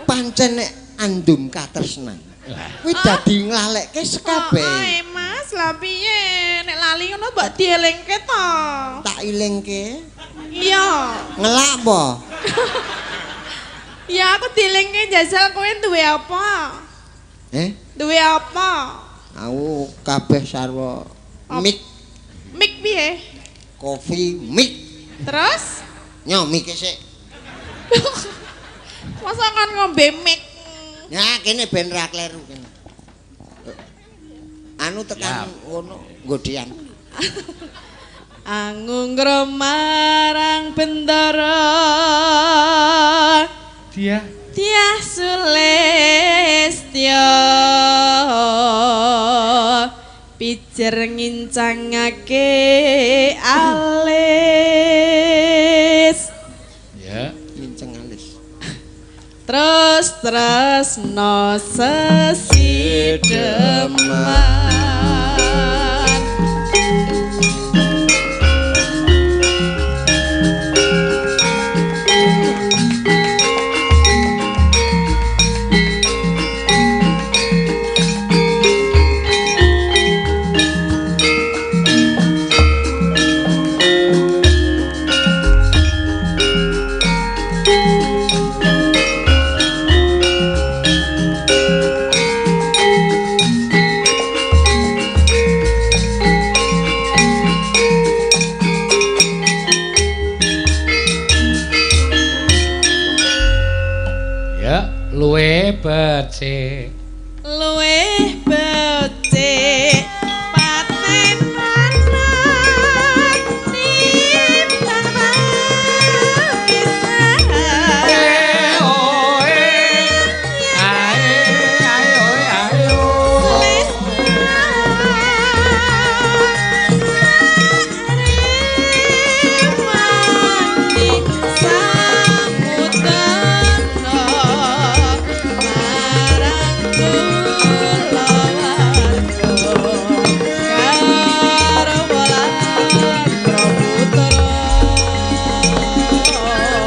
Pancen nek andum katresnan. Kuwi dadi nglalekke Oh, sekabeh. Mas, lah piye? Nek lali ngono mbok dielingke to. Tak ilingke. Iya. Ngelak apa? Ya aku dielingke jajal kowe duwe apa? Eh, Duwe apa? aku kabeh sarwa mik Mik piye? kopi mik. Terus? Nyo mik sik. Masa kon ngombe mik? Ya kene ben ra kleru kene. Anu tekan ngono nggodean. Angungrum marang bendara Dia Tiah Sulistya pijer ngincangake alis ya. Nginceng alis. terus tresno sesideman. Ya, luwe becik. Luwih becik paten panas timbang pisan. Oe. Ae ae oe ae o.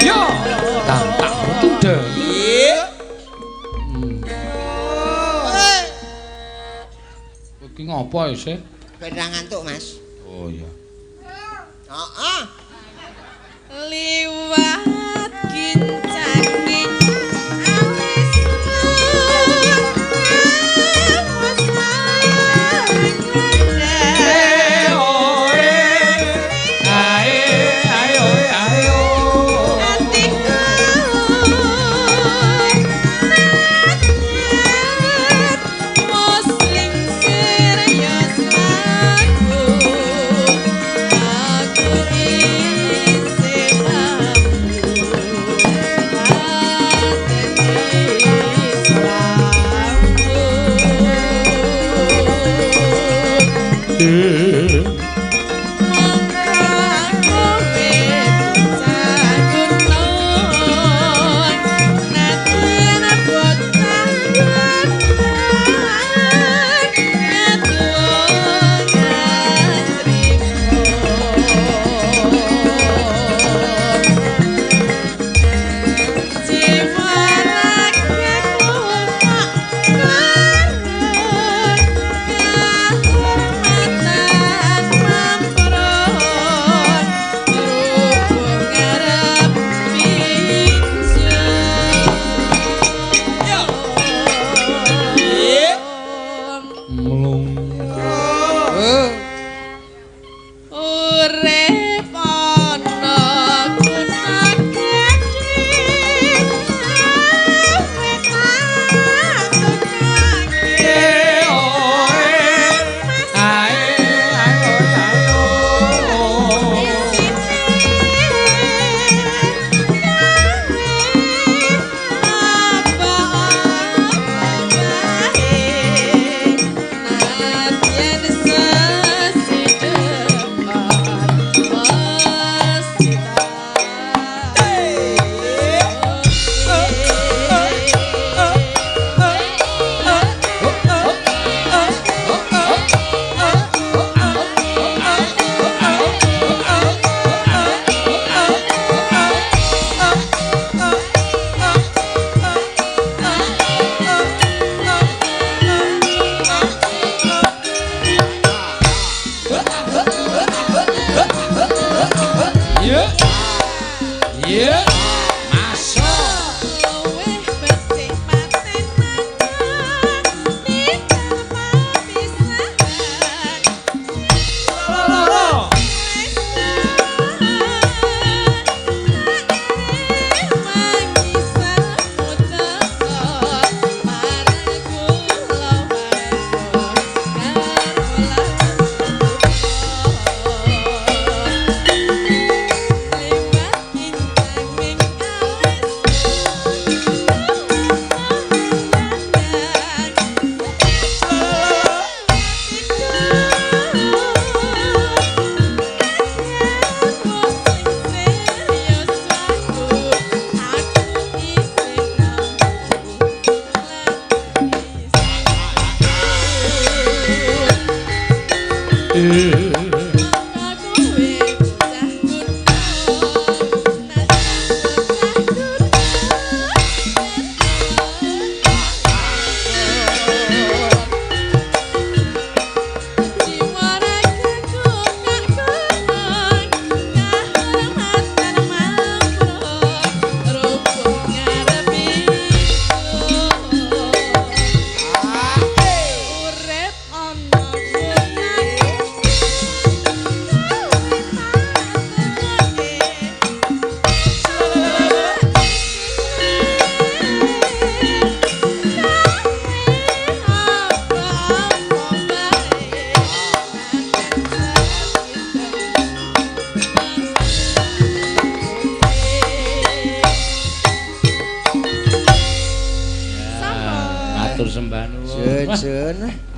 Yo, tampak tude. Iki ngopo isih? Ben ra ngantuk, Mas. Oh iya. Heeh. Liwat kincange alis Oe. Ae ae oe ae o. Atiku muslim serius lagu aku isih mampu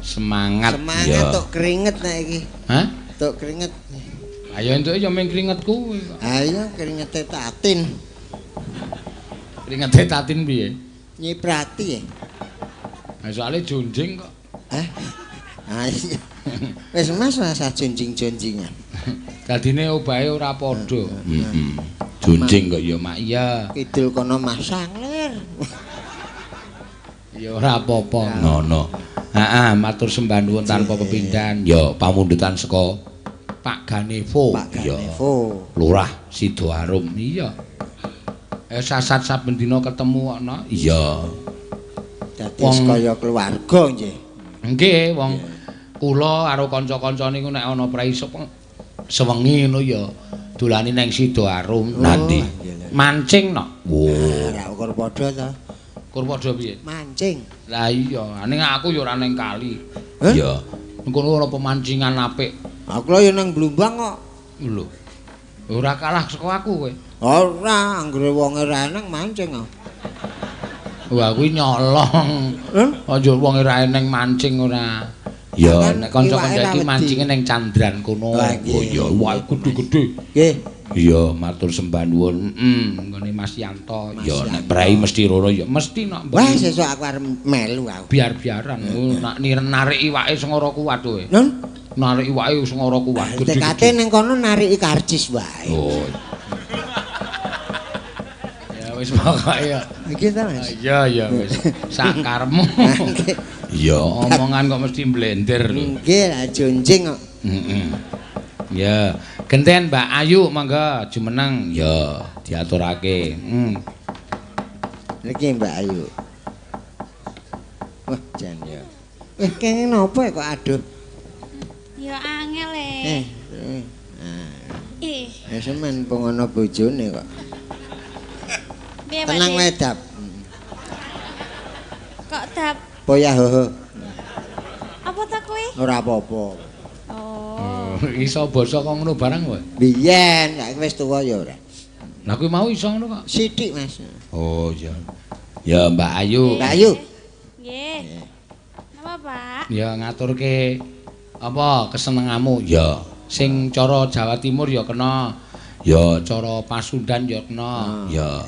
Semangat. Semangat tok keringet nek iki. Hah? Tok keringet. Ayo entuke ya mung keringet kuwi kok. Ha iya keringete Tatin. Keringete Tatin piye? Nyiprati ya. Ha soalé jonjing kok. Hah? Ha iya. Wis Mas rasa jonjing-jonjingan. Dadine obahe ora padha. Heeh. Jonjing kok ya mak iya. Kidul kono Mas Sanglir. Ya ora apa-apa. Ngono. Heeh, matur sembah nuwun tanpa pepindhan. Ya pamundhutan saka Pak Ganevo. Pak Ganevo. Lurah Sidoarum. Iya. Sasat saben dina ketemu ana. Iya. Dadi kaya keluarga nggih. Nggih, wong kula karo kanca-kanca niku nek ana praisuk sewengi ngono ya dolane nang Sidoarum. Nanti mancing no. Ora ukur padha ta. Kur padha piye? Mancing. Lah iya, ning aku ya ora ning kali. Iya. Engko ora pemancingan apik. Aku lho ya nang Blumbang kok. Lho. Ora kalah saka aku kowe. Ora, anggere wong ora eneng mancing kok. Wah, kuwi nyolong. Aja wong ora eneng mancing ora. Ya nek kanca-kanca iki mancinge ning Candran kono. Oh iya, wah gedhe-gedhe. Nggih. Iya, matur sembah nuwun. Heeh, nggone Mas Yanto. Ya nek prei mesti rono ya mesti nok. Wah, sesuk aku arep melu aku. Biar-biaran nak narik iwake sing ora kuat kowe. Nun, narik iwake sing ora kuat. Tekate ning kono nariki karcis wae. Oh. Ya wis pokoke ya. Iki ta, Mas? Iya, ya wis. Sak karepmu. Iya, omongan kok mesti mblender lho. Nggih, lah jonjing kok. Heeh. Ya, genten Mbak Ayu monggo jumeneng. Ya, diaturake. Niki Mbak Ayu. Wah, jan ya. Eh, kene napa kok aduh? Ya angel e. Eh. Ya semen pengono bojone kok. Tenang wae, Dap. Kok Dap? Poyah hoho. Apa ta kuwi? Ora apa-apa. Oh. Iso basa kok ngono barang kowe? Biyen, saiki wis tuwa ya ora. Lah kuwi mau iso ngono kok. Sithik, Mas. Oh iya. Ya Mbak Ayu. Mbak Ayu. Nggih. Napa, Pak? Ya ngaturke apa kesenenganmu? Ya, sing cara Jawa Timur ya kena. Ya cara Pasundan ya kena. Ya.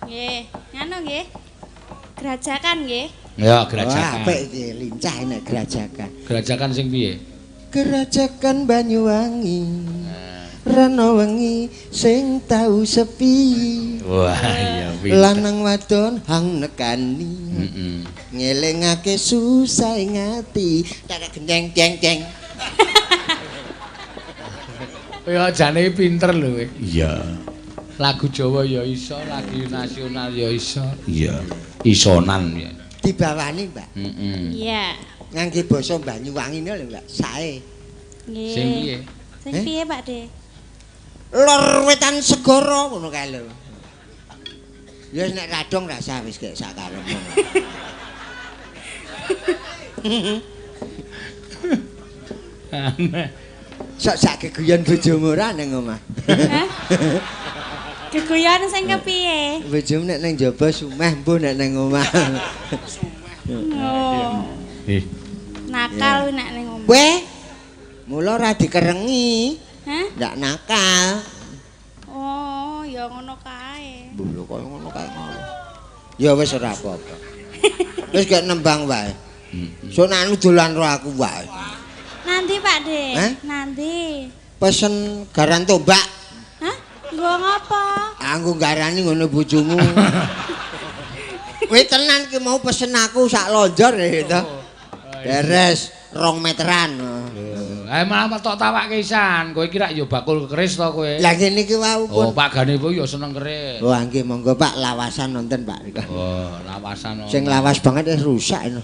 Nggih, ngono nggih. Grajakan nggih. Ya, grajakan. Wah, apik iki, lincah nek grajakan. Grajakan sing piye? Grajakan Banyuwangi. Rana wengi sing tau sepi. Wah, iya pinter. Lanang wadon hang nekani. Heeh. Ngelingake susah ing ati. Tarak gendeng jeng jeng. Ya jane pinter lho kowe. Iya. Lagu Jawa ya iso, lagu nasional ya iso. Iya. Isonan ya. Dibawani, Mbak. Heeh. Iya. Ngangge basa Banyuwangi lho, Mbak. Sae. Nggih. Sing piye? Sing piye, Pak De? Lor wetan segara ngono kae lho. Ya nek radong rasa wis gek sakarepmu. Aneh. Sok sak geguyon bojomu ora ning omah. Hah? Geguyon sing kepiye? Bojomu nek ning jaba sumeh mbuh nek ning omah. Oh. Eh. Nakal nek ning omah. Weh. Mula ora dikerengi. Hah? Ndak nakal. Oh, ya ngono kae. Mbuh lho kaya ngono kae ngono. Ya wis ora apa-apa. Wis gek nembang wae. Sok nek dolan ro aku wae. Nanti Pak De, Hah? Nanti. Pesen garan tombak. Hah? Nggo ngopo? Anggo garani ngono bojomu. Kowe tenan ki mau pesen aku sak lonjor ya to. Beres 2 meteran. Eh malah tok tawake isan. Kowe iki rak ya bakul keris to kowe. Lah ngene iki wau pun. Oh, Pak Gane kuwi ya seneng keris. Oh, nggih monggo Pak lawasan nonton Pak. Oh, lawasan. Sing lawas banget wis rusak ngono.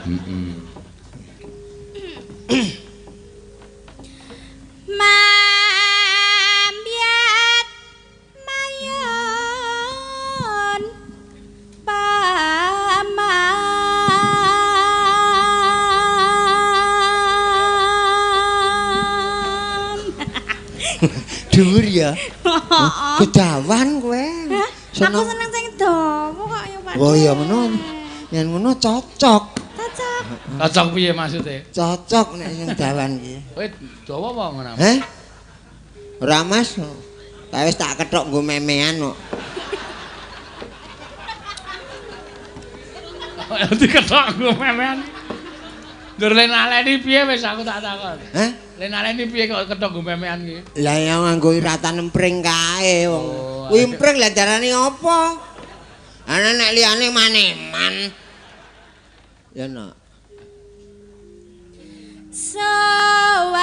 Heeh. Mambiat mayon paman. Dhuwur ya. Kedawan kowe. Aku seneng sing dawa kok ya Pak. Oh iya ngono. Yen ngono cocok. Cocok. Cocok piye maksude? Cocok nek sing dawan iki. Kowe dawa apa ngono? Heh? Ora Mas. Ta wis tak kethok nggo memean kok. Dikethok nggo memean. Ndur le naleni piye wis aku tak takon. Heh? Le naleni piye kok kethok nggo memean iki? Lah ya nganggo iratan empring kae wong. Kuwi empring lah darani apa? Ana nek liyane maneman. Ya nak. Suwarane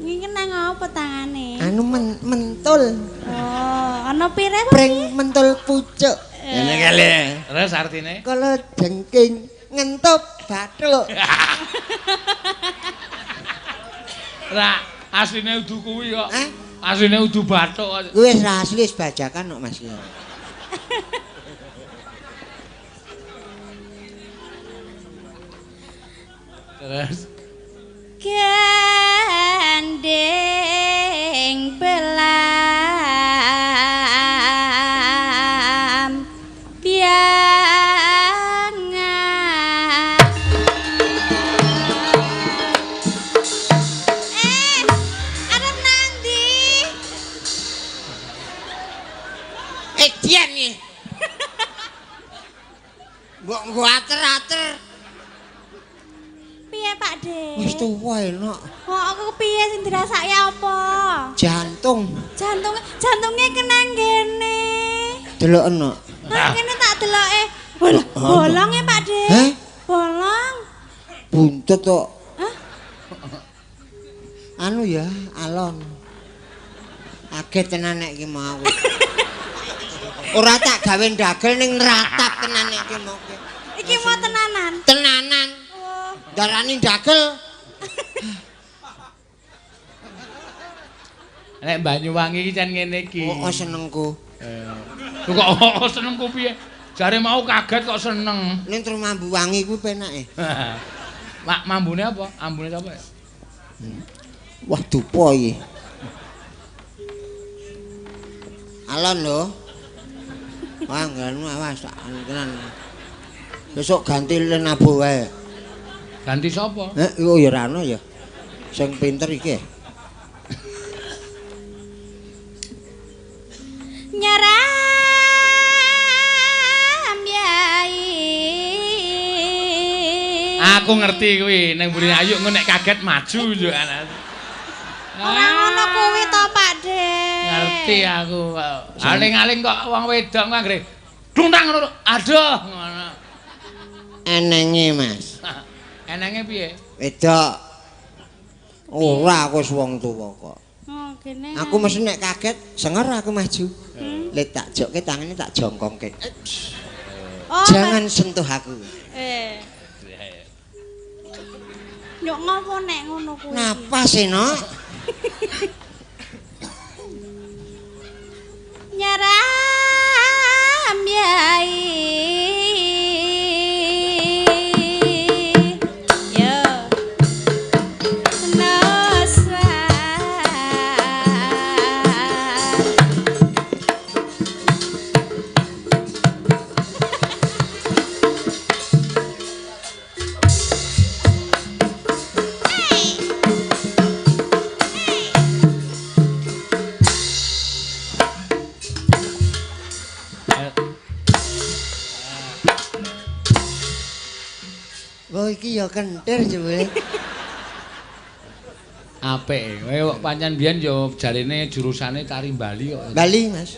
iki nang apa tangane? Anu mentul. Oh, ana pire apa? Pring mentul pucuk. Ngene kali. Terus artine? Kalau jengking ngentup bathuk. Ra asline udu kuwi kok. Hah? Asline udu bathuk. Kuwi wis ra asli wis bajakan kok Mas. Terus gending belas. Edian iki. Mbok nggo ater-ater. Piye Pak De? Wis tuwa enak. Kok aku piye sing dirasake apa? Jantung. Jantung jantungnya kena ngene. Delok enak. Nah, kene tak deloke. Bolong, bolong ya Pak De. Hah? Bolong. Buntut kok. Hah? Anu ya, alon. Kaget tenan nek iki mau. Ora tak gawe ndagel ning nratap tenan nek iki mau. Iki mau tenanan. Tenanan. Oh. Darani ndagel. Nek Banyuwangi iki jan ngene iki. Oh, senengku. Lho kok oh, senengku piye? Jare mau kaget kok seneng. Ning terus mambu wangi kuwi penake. Mak mambune apa? Ambune sapa ya? Wah, dupa iki. Alon lho. Wah, nganu awas tak anu tenan. Besok ganti lenabu wae. Ganti sapa? Oh ya ora ono ya. Sing pinter iki. Nyaram yai. Aku ngerti kuwi ning mburi ayu engko nek kaget maju yo anak. Ora ngono kuwi to Pak De. Ngerti aku. Aling-aling kok wong wedok kok anggere dungtang ngono. Aduh ngono. Enenge, Mas. Enenge piye? Wedok. Ora aku wis wong tuwa kok. Oh, kene. Aku mesti nek kaget senger aku maju. Lek tak jokke tangane tak jongkongke. Oh, Jangan sentuh aku. Nyok ngopo nek ngono kuwi? Napas e, Nok. Nyaram yai. Yo. Noswan. Wah, iki ya kentir jebule. Apik. Kowe kok pancen biyen ya jarene jurusane tari Bali kok. Bali, Mas.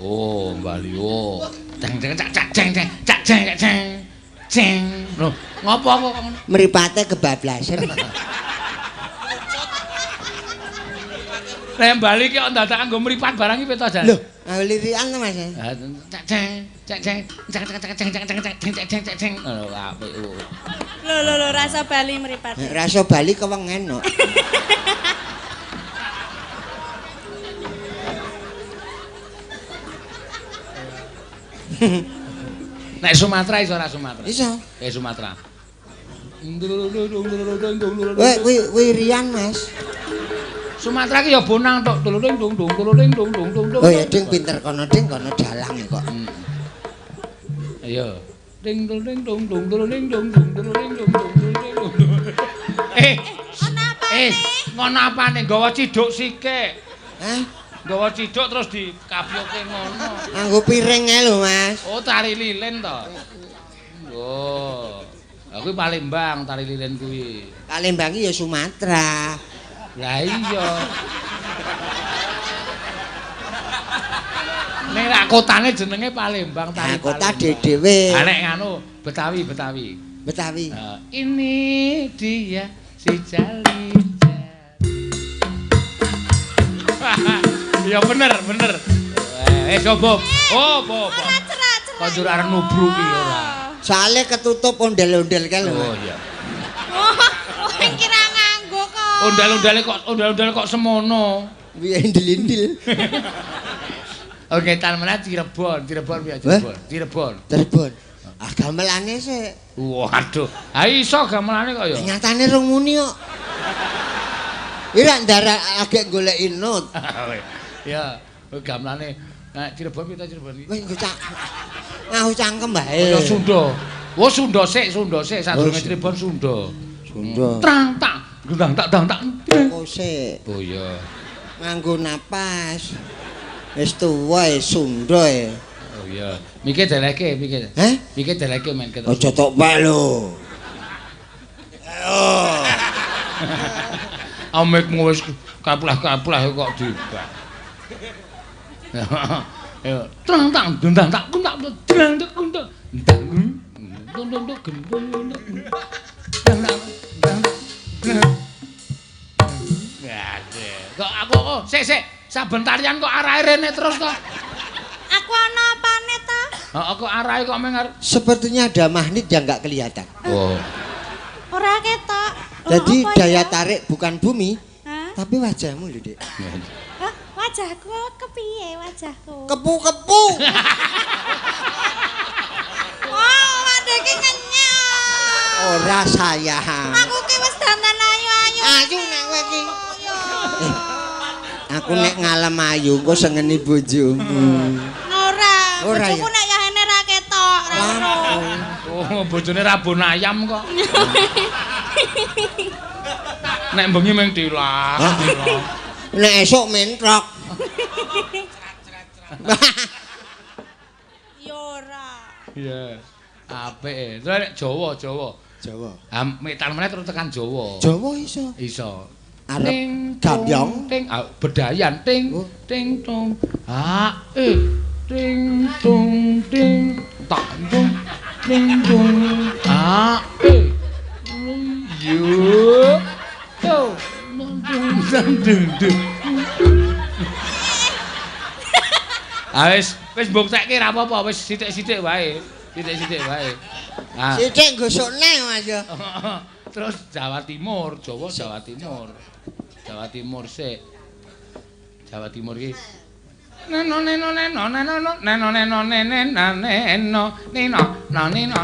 Oh, Bali. Oh. Ceng ceng cak cak ceng ceng cak ceng cak ceng. Ceng. Lho, ngopo kok ngono? Mripate kebablasan. Nek Bali ki kok dadak nggo mripat barang iki piye to, Jan? Lho, lirikan to, Mas. Cak ceng cak ceng cak cak cak ceng cak ceng cak ceng cak ceng cak ceng. Lho, apik. Lho lho lho rasa Bali mripat. Rasa Bali kewengen kok. Nek Sumatera iso ora Sumatera? Iso. Sumatera. Kowe kuwi Rian, Mas. Sumatera ki ya bonang tok tulung dung dung tulung dung dung dung dung. Oh ya ding pinter kono ding kono dalang kok. Ayo. Ding dung ding dung dung dung ding dung dung dung ding dung dung ding dung. Ono apane? Ngono apane nggawa ciduk sikik. Hah? Nggawa ciduk terus dikapyoke ngono. Nganggo piring ae lho, Mas. Oh, tari lilin to. Oh. Aku Palembang tari lilin kuwi. Palembang ki ya Sumatera. Lah iya. Nek rak kotane jenenge Palembang tari. Nah, kota dhewe. Ha nek nganu Betawi, Betawi. Betawi. Ini dia si Jali. Ya bener, bener. Coba. Oh, apa? Ora cerak-cerak. Kok njur arep nubruki ora. Soale ketutup ondel-ondel kae lho. Oh iya. Oh, kira nganggo kok. Ondel-ondel kok semono. Piye indil-indil. Oke, tan meneh Cirebon, Cirebon piye Cirebon? Cirebon. Cirebon. Ah gamelane sik. Waduh. Ha iso gamelane kok ya. Nyatane rung muni kok. Ira ndara agek goleki not. Ya, gamelane nek Cirebon piye ta Cirebon iki? Wis nggo cak. Ngahu cangkem bae. Ya Sunda. Oh Sunda sik, Sunda sik sadurunge Cirebon Sunda. Sunda. Trang tak, gendang tak dang tak. Kok sik. Oh iya. Nganggo napas. Wis tuwa e Sunda e. Oh iya. Mike deleke, mike. Heh? Mike deleke men ketok. Aja tok pek lho. Ayo. Amikmu wis kapleh-kapleh kok dibak. Ayo, trang tang dendang tak kuntak drang tak kuntak. Ndang. Tung tung tung gendong tung. Dang dang dang. Waduh, kok aku kok sik sik saben tarian kok arahe rene terus to. Aku ana apane ta? Heeh, kok arahe kok meng arep. Sepertinya ada magnet yang enggak kelihatan. Oh. Ora ketok. Jadi apa daya ya? tarik bukan bumi, Hah? tapi wajahmu lho, Dik. Hah? Wajahku kepiye wajahku? Kepu-kepu. Wah, waduh iki ngenyek. Ora sayang. Aku ki wis dandan ayu-ayu. Ayu nek kowe iki. Aku nek ngalem ayu engko sengeni bojomu. Ora, Ora bojoku ya? nek yahene ra ketok, ra ero. Oh, bojone rabon ayam kok. Nek bengi meng dilak, dilak. Nek esuk mentrok. Ya ora. Iya. Apik. Terus nek Jawa, Jawa. Jawa. Ha metan meneh terus tekan Jawa. Jawa iso. Iso. Arep Ting gambyong. ting bedayan ting Oh. ting tung. Ha eh ting tung ting tak tung ting tung. Ha eh. Yo. To. Dung dung dung. Ah wis wis mbuktekke ra apa-apa, wis sithik-sithik wae. Sithik-sithik wae. Ah. Sithik gosok neh Mas ya. Terus Jawa Timur, Jawa Jawa Timur. Jawa Timur sik. Jawa Timur iki. Neno neno neno neno neno neno neno neno neno neno neno neno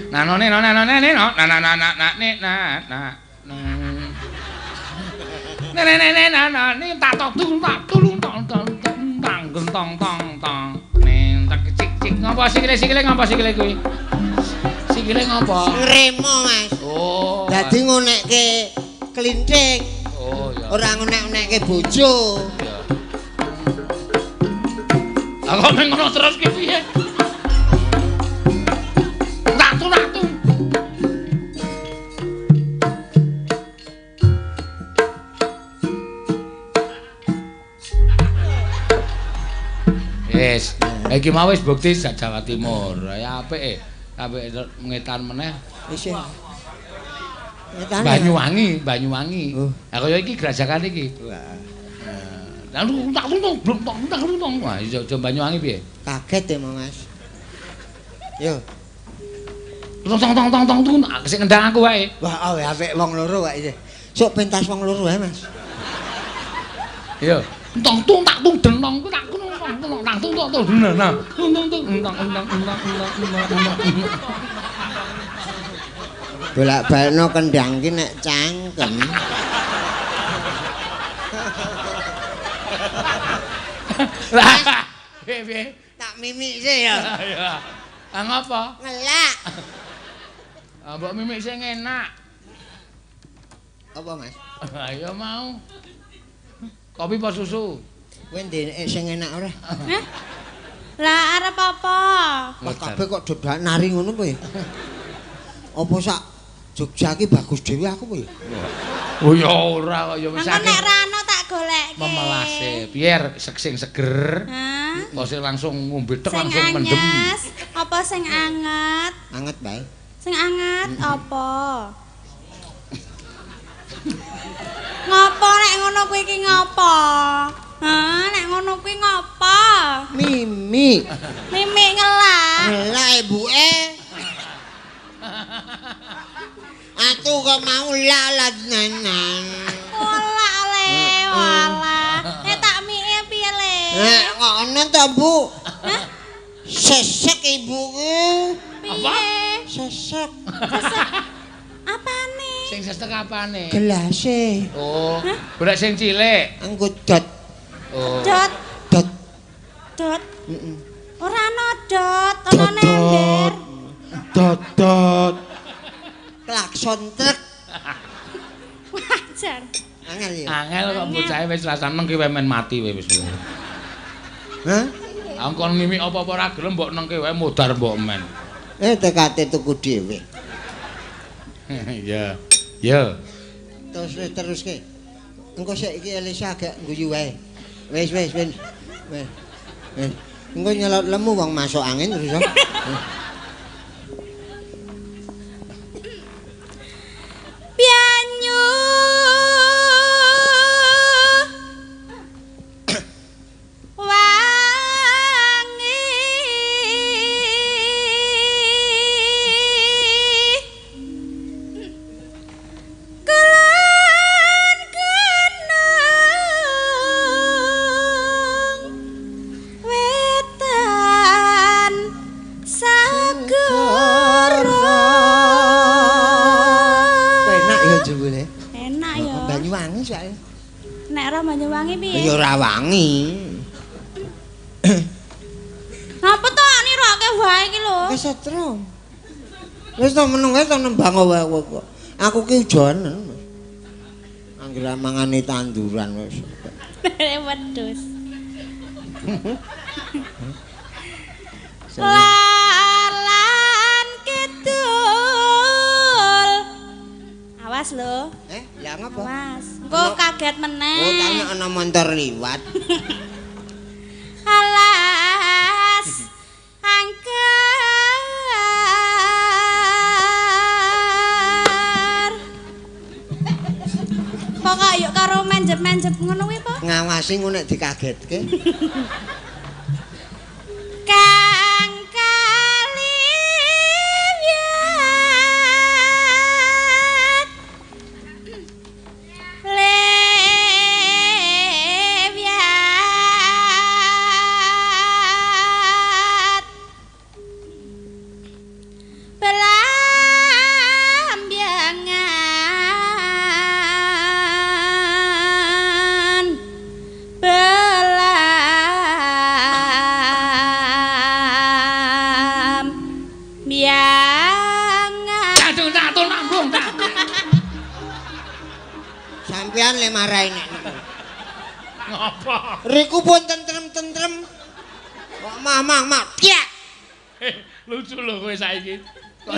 neno neno neno na na na na na ne na na ne ne ne ne na na ne ta tok tung tak tulung tong tong tong tang gentong tong tong nen tak cik cik ngopo sikile-sikile ngopo sikile kuwi? Sikile ngopo? Ngremo Mas. Oh. Dadi ngonekke klinthing. Oh ya. Ora ngonek-onekke bojo. Ya. Lah kok meng ngono terus ki piye? Ratu ratu. Wis, iki mau wis bukti Jawa Timur. Ya apik. Apik ngetan meneh. Wis ya. Ngetan. Banyuwangi, Banyuwangi. Oh. Lah kaya iki grajakan iki. Wah. Lalu tak tung blok tak tak tung. Wah, iso Banyuwangi piye? Kaget ya Mas. Yo. Tong tong tong tong tong tung sing ngendang aku wae. Wah, awe apik wong loro wae iki. Sok pentas wong loro wae, Mas. Yo. Tong tung tak tung denong ku tak tung tong tong tung tung tung nah. Tung tung tung tong tong tong tong tong. Bolak-balikno kendang ki nek cangkem. Lah, piye piye? Tak mimik sih ya. Ya. Ah ngapa? Ngelak. Ah mbok mimik sing enak. Apa, Mas? Ayo mau. Kopi apa susu? Kowe ndek sing enak ora? Hah? Lah arep apa? Wah, kabeh kok dodak nari ngono kowe. Apa sak Jogja ki bagus dhewe aku kowe? Oh ya ora kok ya wis Engko nek ra ono tak goleke. Memelase. Biar sing seger. Hah? Kok sing langsung ngombe tek Sing langsung mendem. anyas, apa sing anget? Anget bae. Sing anget apa? Ngopo nek ngono kuwi iki ngopo? Hah, nek ngono kuwi ngopo? Mimi. Mimi ngelak. Ngelak ibuke. Aku kok mau lalat nenan. Olah le, olah. Nek tak mike piye le? Nek kok ono to, Bu? Hah? Sesek ibuku. Apa? Piye? Sesek. Sesek. Apane? Sing sesek apane? Gelase. Oh, golek sing cilik. Anggo dot. Oh. Dot, Dot. dot. Heeh. Ora ana dot, ana nember. Dot dot. Klakson truk. Wajar. Angel ya. Angel kok bocahe wis ra seneng ki men mati wis. Hah? Aku kon ngimik apa-apa ora gelem mbok nengke wae modar mbok men. TKT tuku dhewe. Iya. Ya. Terus teruske. Engko sik iki Elisa agak guyu wae. Wis wis wis. Wis. Wis. Engko nyelot lemu wong masuk angin terus. Banyu wangi kulon gunung wetan segara. Enak ya jebule. Enak ya. Banyuwangi soalnya. Nek ora Banyuwangi piye? Ya ora wangi. Ngapa to niroke wae iki lho? Wis setrum. Wis to meneng wae to nembang wae kok. Aku ki ujonen. Anggere mangane tanduran wis. Wedhus. Lalan kidul. Awas lho. Lah ngapa? Awas. Engko kaget meneh. Oh, tanya ana montor liwat. Alas angker. Pokok yuk karo menjep-menjep ngono kuwi po. Ngawasi ngono nek dikagetke. Kang kaliwat lewiat belambangan belam biangan. Jadung tatun mambung ta. Sampeyan le marahi nek. Ngopo? Riku pun tentrem-tentrem. Kok mamang mak piak. Lucu lho kowe saiki. Kok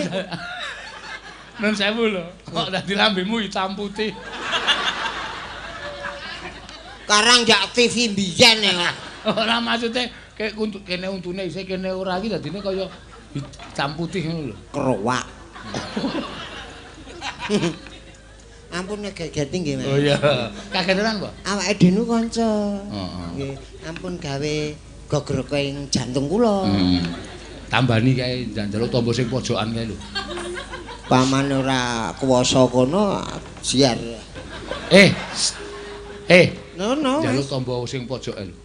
Nun sewu lho, kok dadi lambemu hitam putih. Karang jak TV mbiyen ya. Ora maksude kek kene untune isih kene ora iki dadine kaya hitam putih ngono lho. Krowak. Ampun ngegeti nggih, Mas. Oh iya. Kagetenan kok. Awake dhewe kanca. Heeh. Nggih, ampun gawe gogrok ing jantung kula. Tambani kae njaluk tombo sing pojokan kae lho. Paman ora kuwasa kono siar. No no. Njaluk tombo sing pojokan lho.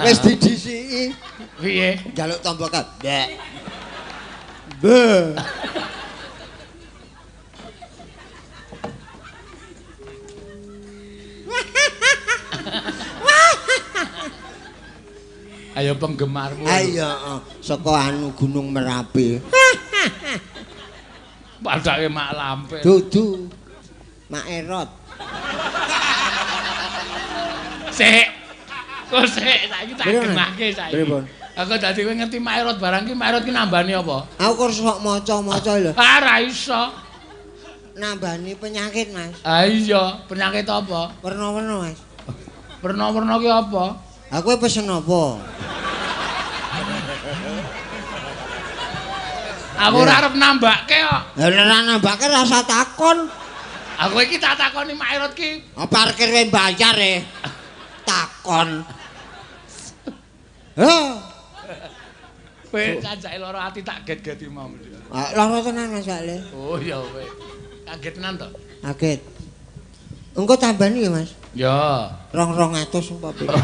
Wis didhisiki. Piye? Njaluk tombo kabeh. Be. Ayo penggemarmu. Ayo saka anu Gunung Merapi. Padake mak lampir. Dudu. Mak Erot. Sik. Kok sik saiki tak genahke saiki. Pripun? Aku dadi kowe ngerti mak Erot barang ki mak Erot ki nambani apa? Aku kok sok maca-maca lho. Ah ora iso. Nambani penyakit, Mas. Ah iya, penyakit apa? Werna-werna, Mas. Werna-werna ki apa? Aku pesen apa? Aku ora arep nambake kok. Lah ora nambake rasa takon. Aku iki tak takoni Mak Erot ki. Oh, parkir wae bayar e. Takon. Heh. Kowe cacake lara ati tak get-geti mau. Ah, lara tenan Mas Ale. Oh iya kowe. Kaget tenan to? Kaget. Engko tambani ya, Mas. Ya. 200 umpama.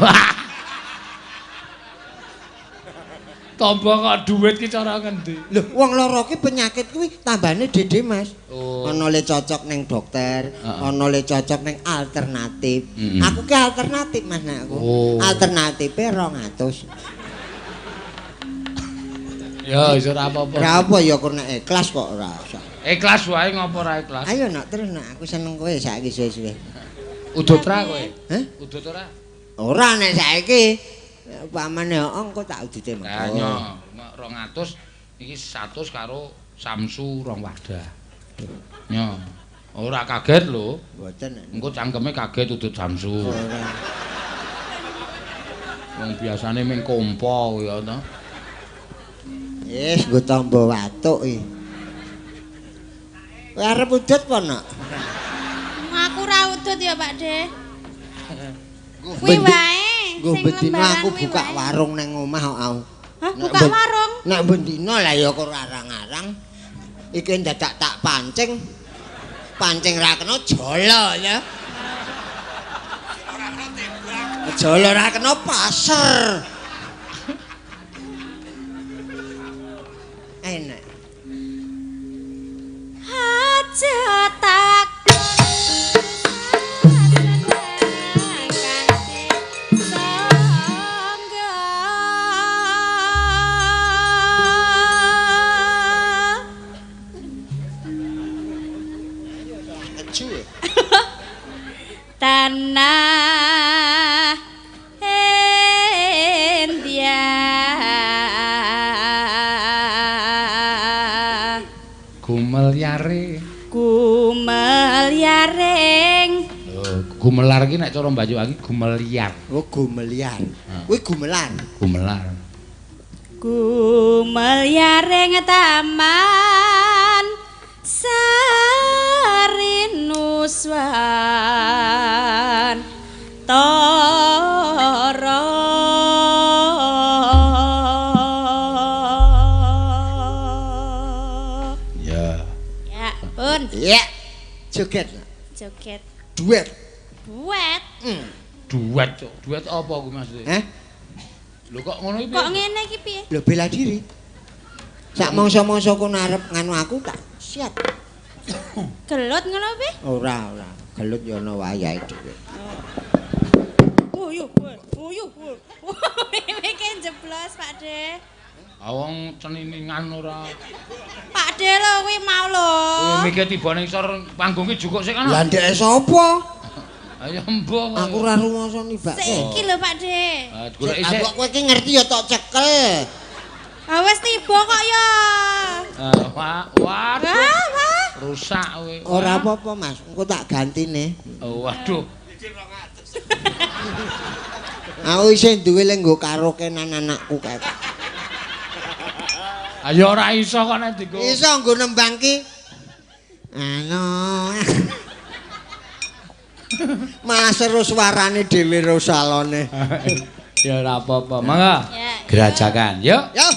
Tombo kok duit ki cara ngendi? Lho, wong lara ki penyakit kuwi tambane dede, Mas. Oh. Ana le cocok ning dokter, ana le cocok ning alternatif. Aku ki alternatif, Mas, nek aku. Oh. Alternatife 200. Ya, iso ora apa-apa. Ora apa ya kok nek ikhlas kok ora usah. Ikhlas wae ngopo ora ikhlas? Ayo nak terus nak aku seneng kowe saiki suwe-suwe. Udut ra kowe? Hah? Udut ora? Ora nek saiki pamane engko tak udute mengko. Lah nyo 200 iki 100 karo Samsu rong wadah. Nyo. Ora kaget lho. Mboten. Engko cangkeme kaget udut Samsu. Ora. Wong biasane ming kompo ya to. Wis nggo tamba watuk iki. Kowe arep udut apa, Nak? Aku ora udut ya, Pak De. Kuwi wae. Nggo bendina aku buka warung nang omah kok aku. Hah, buka warung? Nek bendina lah ya kok arang-arang. Iki dadak tak pancing. Pancing ra kena jolo ya. Ora kena tembak. Jolo ra kena pasar. Enak. Aja takon sangga. Tanah India Gumelyare Gumelyaring. Lho, gumelar iki nek cara Banyuwangi gumelyar. Oh, gumelyar. Kuwi gumelar. Gumelar. Gumelyaring taman Sarinuswan Tara. Ya. Ya, pun. Ya. Joget. Joget. Duet. Duet. Duet, Cuk. Duet apa kuwi maksudnya? Heh? Lho kok ngono iki piye? Kok ngene iki piye? Lho bela diri. Sak mangsa-mangsa kono arep nganu aku tak siap. Gelut ngono piye? Ora, ora. Gelut ya ana wayahe dhewe. Uyuh, uyuh. Iki jeblos, Pak De. Wong ceniningan ora. Pak De lho kuwi mau lho. Kuwi mikir tiba ning isor panggung ki jukuk sik ana. Lah ndeke sapa? Ayo mbuh. Aku ora rumangsa nibake. Sik iki lho Pak De. Ah goleki sik. Aku kowe iki ngerti ya tok cekel. Ah wis tiba kok ya. Ah waduh. Rusak kowe. Ora apa-apa Mas, engko tak gantine. Oh waduh. Aku isih duwe lek nggo karaokenan anakku kae. Ayo ora iso kok nek dienggo. Iso nggo nembang ki. Anu. Malah seru suarane dhewe rosalone. Ya ora apa-apa. Mangga. Gerajakan. Yuk. Yo.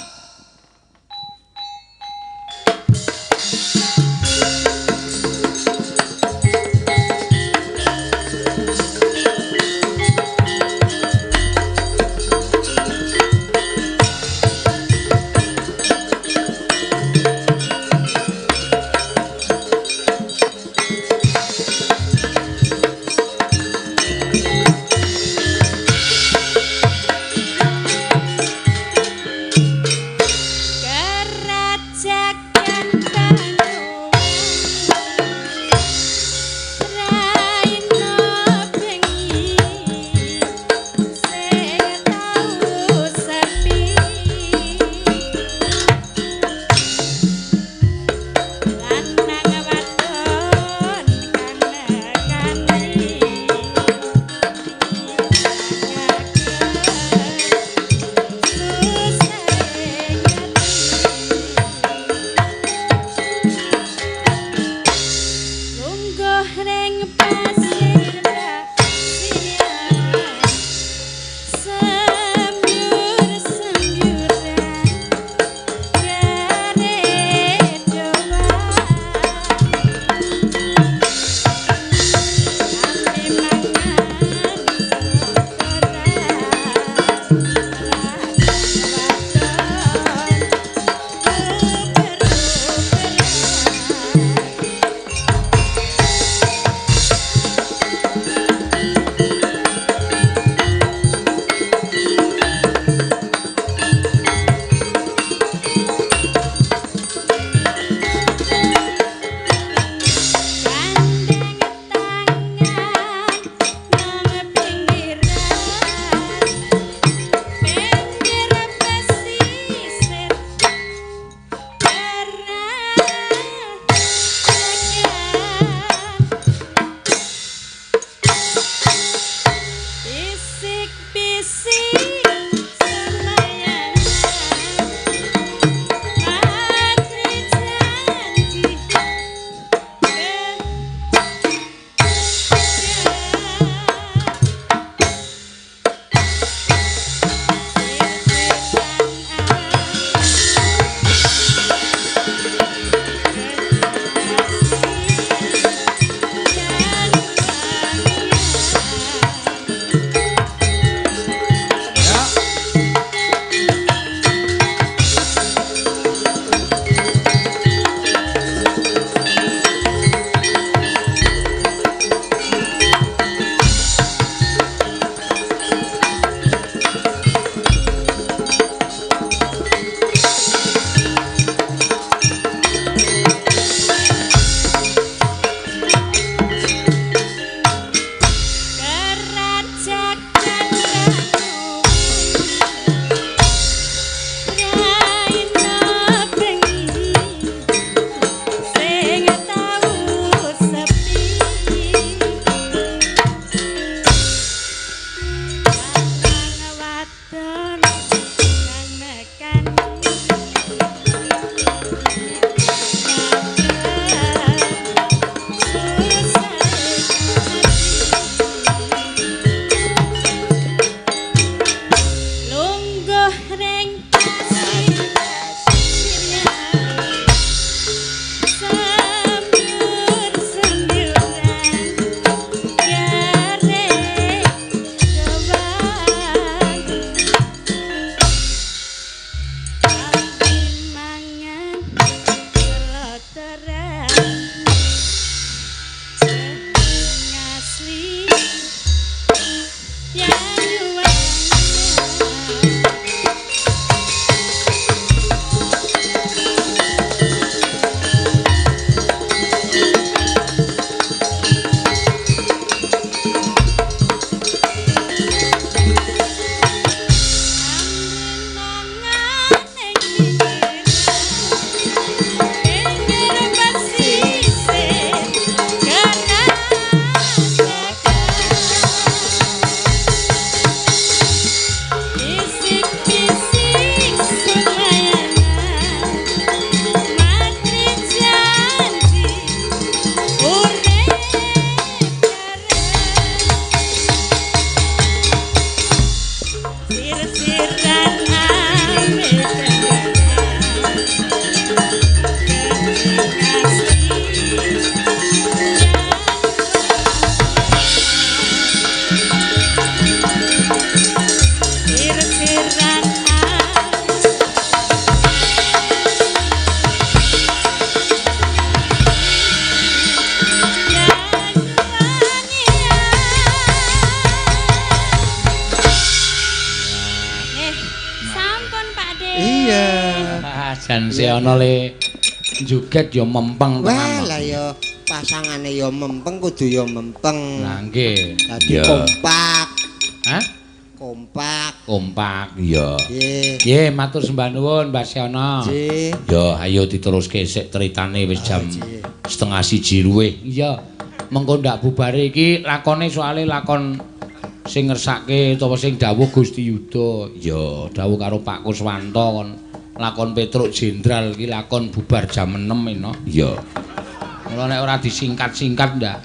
Jan Sehana le joget ya mempeng tenan. Wah, lah ya pasangane ya mempeng kudu ya mempeng. Lah nggih. Dadi kompak. Hah? Kompak. Kompak, iya. Nggih. Nggih, matur sembah nuwun Mbah Sehana. Nggih. Ya, ayo diteruske sik critane wis jam 12.30 luwih. Iya. Mengko ndak bubare iki lakone soale lakon sing ngersake utawa sing dawuh Gusti Yuda. Ya, dawuh karo Pak Kuswanto kon lakon Petruk Jenderal iki lakon bubar jam 6 eno. Iya. Mula nek ora disingkat-singkat ndak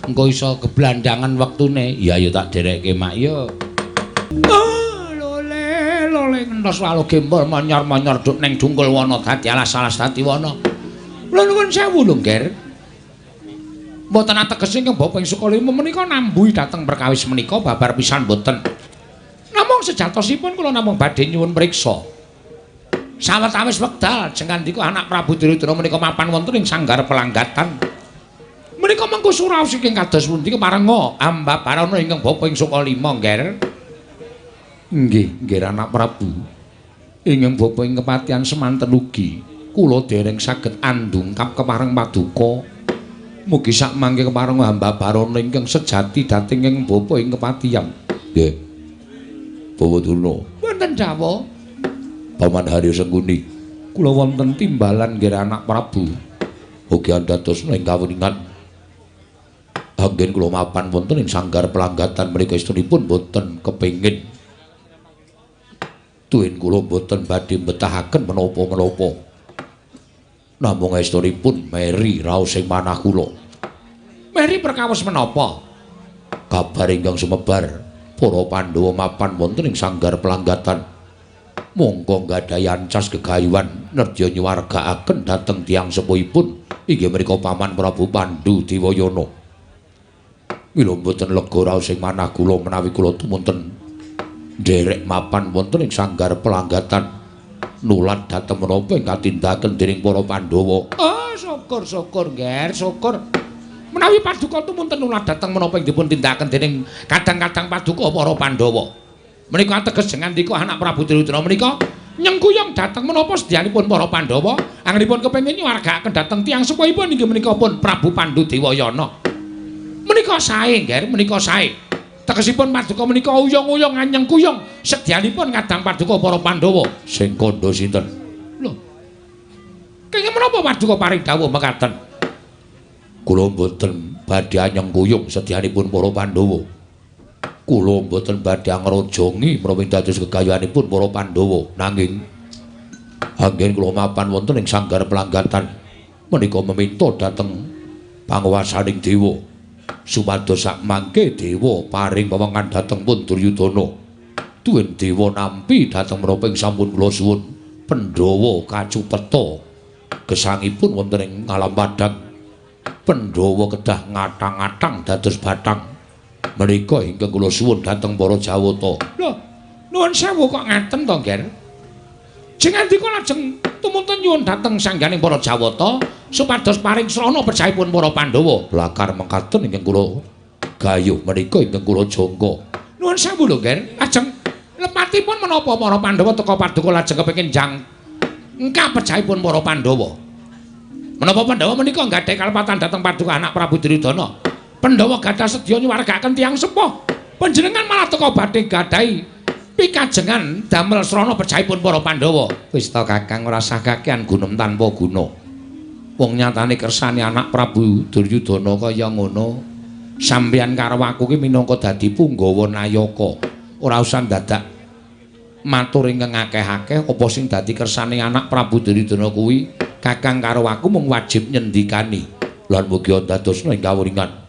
engko iso keblandangan wektune. Iya, ayo tak derekke Mak. Yo. Oh, lole lole ngentos walu gembol monyor-monyor duk ning dungkul wana dadi alas-alas dadi wana. Kula nuwun sewu lho, Ngger. Mboten ateges ingkang bapa ing Sukalima menika nambuhi dhateng perkawis menika babar pisan mboten. Namung sejatosipun kula namung badhe nyuwun priksa. Sawetawis wekdal jengandika anak Prabu Duryudana menika mapan wonten ing sanggar pelanggatan. Menika mengko suraos ingkang kados pundi keparenga ambabarana ingkang bapa ing Sukalima, Ngger. Nggih, nggih anak Prabu. Ingkang bapa ing kepatihan semanten ugi kula dereng saged andungkap kepareng paduka. Mugi sak mangke kepareng ambabarana ingkang sejati dhateng ing bapa ing kepatihan. Nggih. Bawa Durna. Wonten dawuh Paman Haryo Sengkuni. Kula wonten timbalan nggih anak Prabu. Ugi andadosna ing kawuningan. Anggen kula mapan wonten ing sanggar pelanggatan menika estunipun boten kepengin. Tuwin kula boten badhe mbetahaken menapa-menapa. Namung estunipun meri raos ing manah kula. Meri perkawis menapa? Kabar ingkang sumebar para Pandhawa mapan wonten ing sanggar pelanggatan. Mongko nggadahi ancas gegayuhan nedya nyuwargaaken dhateng tiyang sepuhipun inggih menika Paman Prabu Pandu Dewayana. Mila mboten lega raos ing manah kula menawi kula tumunten nderek mapan wonten ing sanggar pelanggatan nulat dhateng menapa ing katindaken dening para Pandhawa. Oh, syukur-syukur, Ngger, syukur. Menawi paduka tumunten nulat dhateng menapa ing dipun tindakaken dening kadang-kadang paduka para Pandhawa. Menika ateges jengandika anak Prabu Duryudana menika nyengkuyung dhateng menapa sedyanipun para Pandhawa anggenipun kepengin nyuwargaaken dhateng tiyang sepuhipun inggih menika pun Prabu Pandu Dewayana. Menika sae, Ngger, menika sae. Tegesipun paduka menika uyung-uyung anyengkuyung sedyanipun ngadang paduka para Pandhawa. Sing kandha sinten? Lho. Kenging menapa paduka paring dawuh mekaten? Kula mboten badhe anyengkuyung sedyanipun para Pandhawa. Kula mboten badhe ngrojongi menawi dados gegayuhanipun para Pandhawa. Nanging anggen kula mapan wonten ing sanggar pelanggatan menika meminta dhateng panguwasaning dewa supados sak mangke dewa paring wewengan dhateng pun Duryudana. Tuwin dewa nampi dhateng menapa ing sampun kula suwun Pandhawa kacupeta gesangipun wonten ing alam padhang. Pandhawa kedah ngatang-atang dados bathang. Menika ingkang kula suwun dhateng para Jawata. Lho, nuwun sewu kok ngaten to, Ngger? Jengandika lajeng tumunten nyuwun dhateng sangganing para Jawata supados paring srana pejahipun para Pandhawa. Lakar mekaten ingkang kula gayuh menika ingkang kula jangka. Nuwun sewu lho, Ngger. Lajeng lepatipun menapa para Pandhawa teka paduka lajeng kepengin jangka pejahipun para Pandhawa? Menapa Pandhawa menika nggadhahi kalepatan dhateng paduka anak Prabu Duryudana? Pandhawa gadah sedya nyuwargaaken tiyang sepuh. Panjenengan malah teka badhe gadhahi pikajengan damel srana pejahipun para Pandhawa. Wis ta Kakang, ora sah kakean gunem tanpa guna. Wong nyatane kersane anak Prabu Duryudana kaya ngono. Sampeyan karo aku ki minangka dadi punggawa nayaka. Ora usah dadak matur ingkang akeh-akeh apa sing dadi kersane anak Prabu Duryudana kuwi. Kakang karo aku mung wajib nyendikani. Lan mugi dadosna ing kawuningan.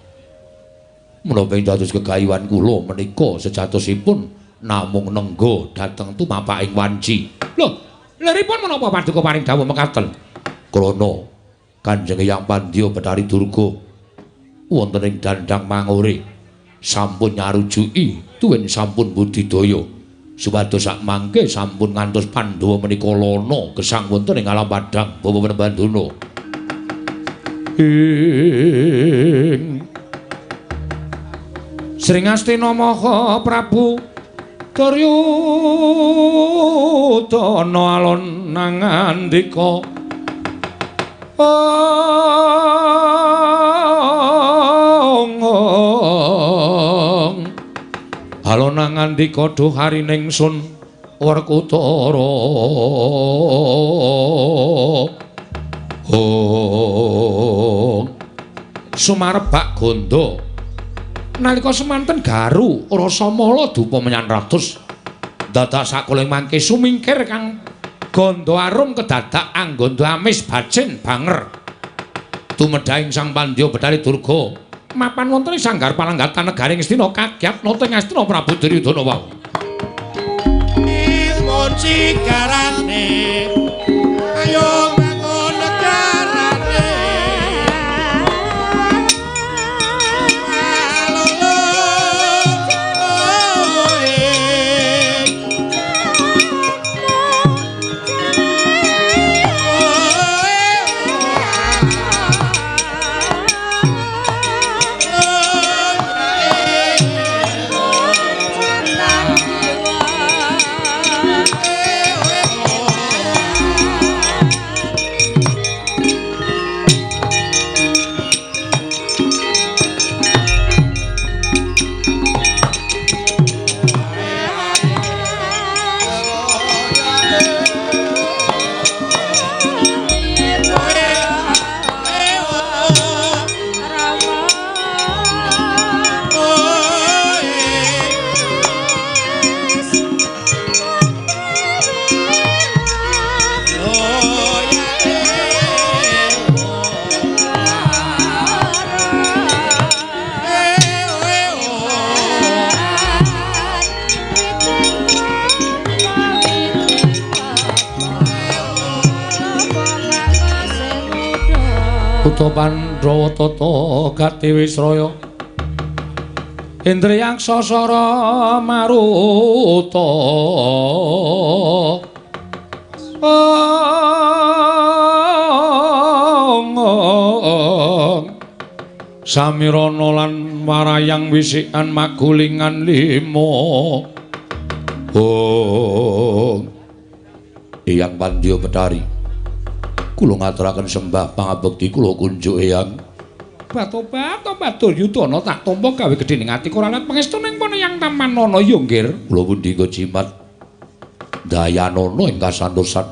Menapa ing dados gegayuhan kula menika sejatosipun namung nengga dhateng tumapaking wanci. Lho, liripun menapa paduka paring dawuh mekaten? Krana Kanjeng Hyang Pandya Bathari Durga wonten ing dandang mangore sampun nyarujuki tuwin sampun budidaya supados sak mangke sampun ngantos Pandhawa menika lana gesang wonten ing alam padhang Bawa Bandana. Ing Sringastina Maha Prabu Duryudana alon nangandika alon nangandika duh harining sun Werkudara. Sumarebak Ganda nalika semanten garu Rasamala dupa menyang ratus dadak sakuling mangke sumingkir kang ganda arum kedadak angganda amis bacin banger tumedhahing Sang Pandya Bathari Durga mapan wonten ing sanggar palanggatan negaring Astina kagyat nata ing Astina Prabu Duryudana wau cikarane ayo bangun negarane Kutha Pandhawa tata gati wisraya Indriyaksa sara maruta Samirana lan warayang wisikan magulingan lima. Eyang Pandya Bathari, kula ngaturaken sembah pangabekti kula kunjuk Eyang. Batobat Duryudana tak tampa gawe gedhe ning ati ora lan pangestu ning pon Eyang Tamanana ya nggir. Kula pundi jimat dayanana ing kasantosan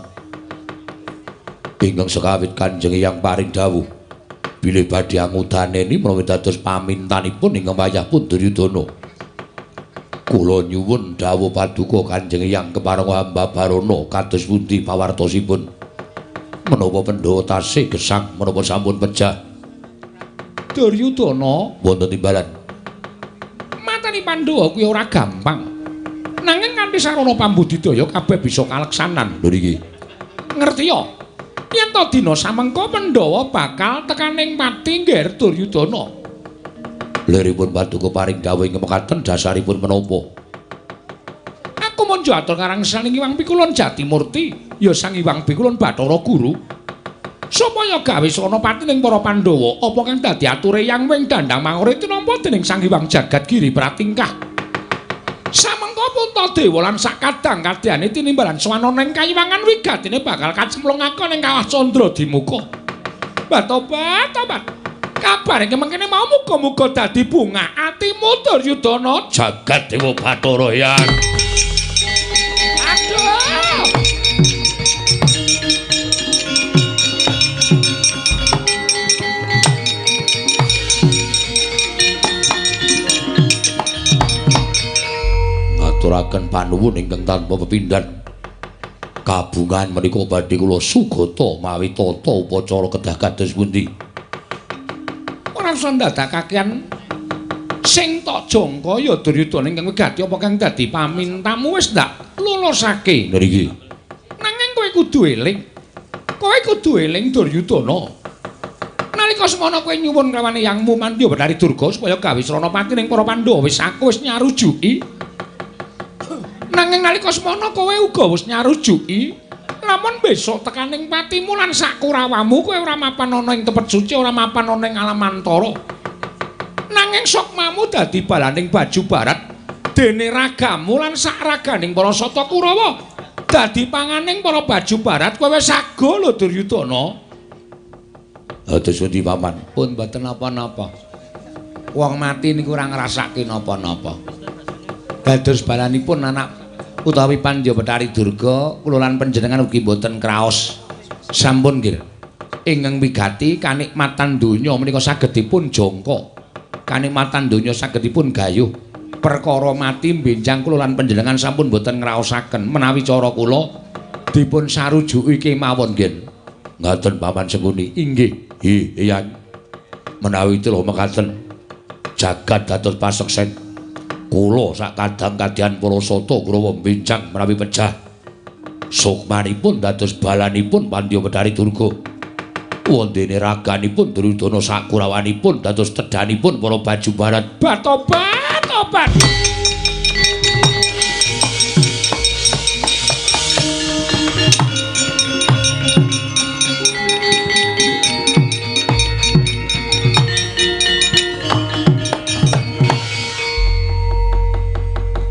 ingkang sekawit Kanjeng Eyang paring dawuh bilih badhe angudaneni menawi dados pamintanipun ingkang wayah pun Duryudana. Kula nyuwun dawuh paduka Kanjeng Eyang kepareng hamba Barana kados pundi pawartosipun. Menapa Pandhawa tasih gesang menapa sampun pejah? Duryudana wonten timbalan. Mateni Pandhawa kuwi ora gampang. Nanging kanthi sarana pambudidaya kabeh bisa kaleksanan. Lho niki. Ngerti ya? Yen to dina samengko Pandhawa bakal tekaning pati nggir Duryudana. Liripun paduka paring dawuh ing mekaten dasaripun menapa? Aku monjo atur karang Sang Hyang Pikulun Jatimurti, ya Sang Hyang Pikulun Bathara Guru. Supaya gawe srana pati ning para Pandhawa, apa kang dadi ature Yang wing dandang mangore tinampa dening Sang Hyang Jagat Giri Pratingkah. Samengko Puntadewa lan sakadang kadyane tinimbalan swanana ing kayiwangan wigatine bakal kacemplungake ning kawah Candra Dimuka. Batobat, tobat. Kabar iki mengkene mau muga-muga dadi bunga atimu Duryudana Jagat Dewa Bathara Hyang. Aduh. Ngaturaken panuwun ingkang tanpa pepindhan. Kabungan menika badhe kula sugata mawi tata upacara kedah kados pundi. Ora usah ndadakaken sing tok jangka ya Duryudana ingkang wigati apa kang dadi pamintamu wis ndak lulusake ngriki. Nanging kowe kudu eling. Kowe kudu eling Duryudana. Nalika semono kowe nyuwun kelawan Eyangmu Mandya Bathari Durga supaya gawe srana pati ning para Pandhawa wis aku wis nyarujuki. Nanging nalika semono kowe uga wis nyarujuki lamun besok tekaning patimu lan sakurawamu kowe ora mapan ana ing tempat suci, ora mapan ana ing alam antara. Nanging sukmamu dadi balaning baju barat Dene ragamu lan sak raganing para Sata Kurawa dadi panganing para baju barat kowe wis sago lho Duryudana. Dados pundi paman? Pun mboten napa-napa. Wong mati niku ora ngrasake napa-napa. Dados balanipun anak utawi Pandya Bathari Durga kula lan panjenengan ugi mboten kraos. Sampun nggih. Ingkang wigati kanikmatan donya menika saged dipun jangka. Kanikmatan donya saged dipun gayuh. Perkara mati benjang kula lan panjenengan sampun mboten ngraosaken. Menawi cara kula dipun sarujuki kemawon nggih. Ngaten Paman Sengkuni. Inggih. Hi, Eyang. Menawi telo mekaten jagat dados paseksen. Kula sak kadang kadyan para Sata Kurawa benjang menawi pejah. Sukmanipun dados balanipun Pandya Bathari Durga. Wondene raganipun Duryudana sak kurawanipun dados tedhanipun para baju barat. Batobat, tobat.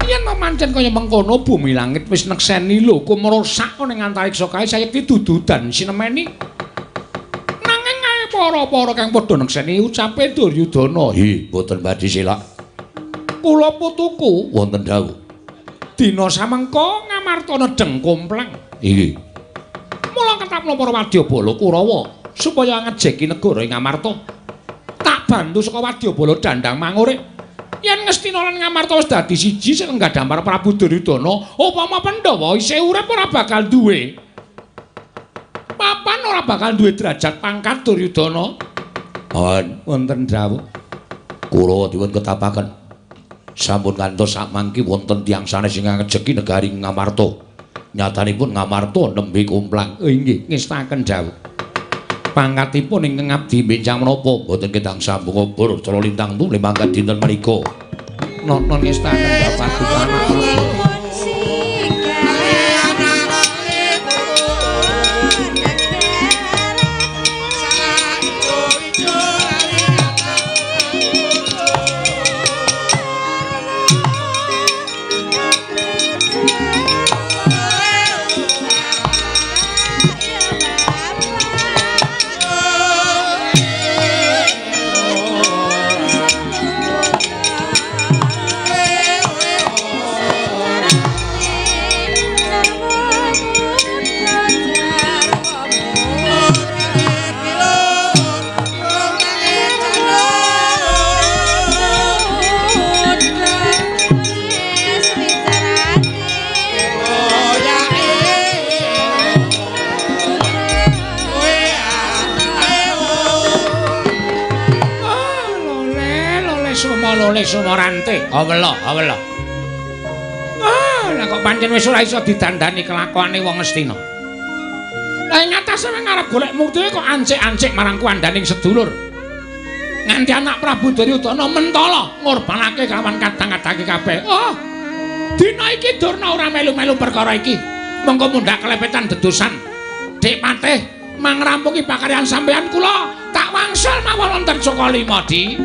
Yen pancen kaya mengkono bumi langit wis nekseni lho kumrosak ning antariksa kae sayekti dududan sinemeni. Nanging ae para-para kang padha nekseni ucape Duryudana. Hi, mboten badhe selak. Kula putuku wonten dawuh. Dina samengko Ngamarta nedheng komplang. Inggih. Mula ketapna para wadyabala Kurawa supaya ngejeki negara ing Ngamarta. Tak bantu saka wadyabala Dandang Mangure. Yen Ngastina lan Ngamarta wis dadi siji sing nggadhampar Prabu Duryudana, upama Pandhawa isih urip ora bakal duwe papan, ora bakal duwe derajat pangkat Duryudana. Wonten dawuh. Kurawa dipun ketapaken. Sampun kantos sakmangki wonten tiyang sanes ingkang ngejeki negari Ngamarta. Nyatanipun Ngamarta nembe komplang. Inggih, ngestaken dawuh. Pangkatipun ingkang abdi benjang menapa mboten ketang sambung obor cara lintang tuli mangkat dinten menika. Nono ngestaken dawuh paduka anak Prabu. Lole sumorante, awela, awela. Ah, lah kok pancen wis ora iso didandani kelakuane wong Ngastina. Lah ing atase ngarep golek mukti kok ancik-ancik marang kuwandaning sedulur. Nganti anak Prabu Duryudana mentala ngorbanake kawan kadang-kadang kabeh. Oh. Dina iki Durna ora melu-melu perkara iki. Mengko mundhak kelepetan dedusan. Dik Patih mangrampungi pakaryan sampeyan kula tak wangsul mawon wonten Sukalima, Di.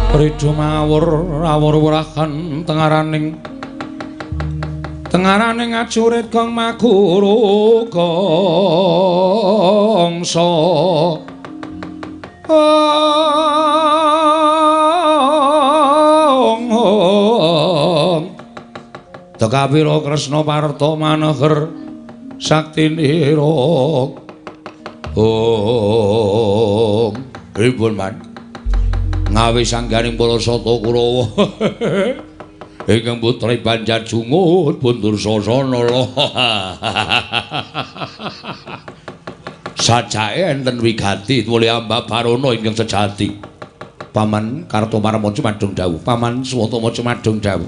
Rido mawur awur wurahan tengaraning tengaraning ajurit gong maguru gongso. Ong ong Tekawira Kresna Parta maneher saktinira. Ong pripun man? Ngawi sangganing para sata Kurawa ingkang putri Banjar Jungut pun Dursasana lho. Sajake enten wigati mulya Mbah Barana ingkang sejati. Paman Kartomarma cumadung dawuh, Paman Swatama cumadung dawuh.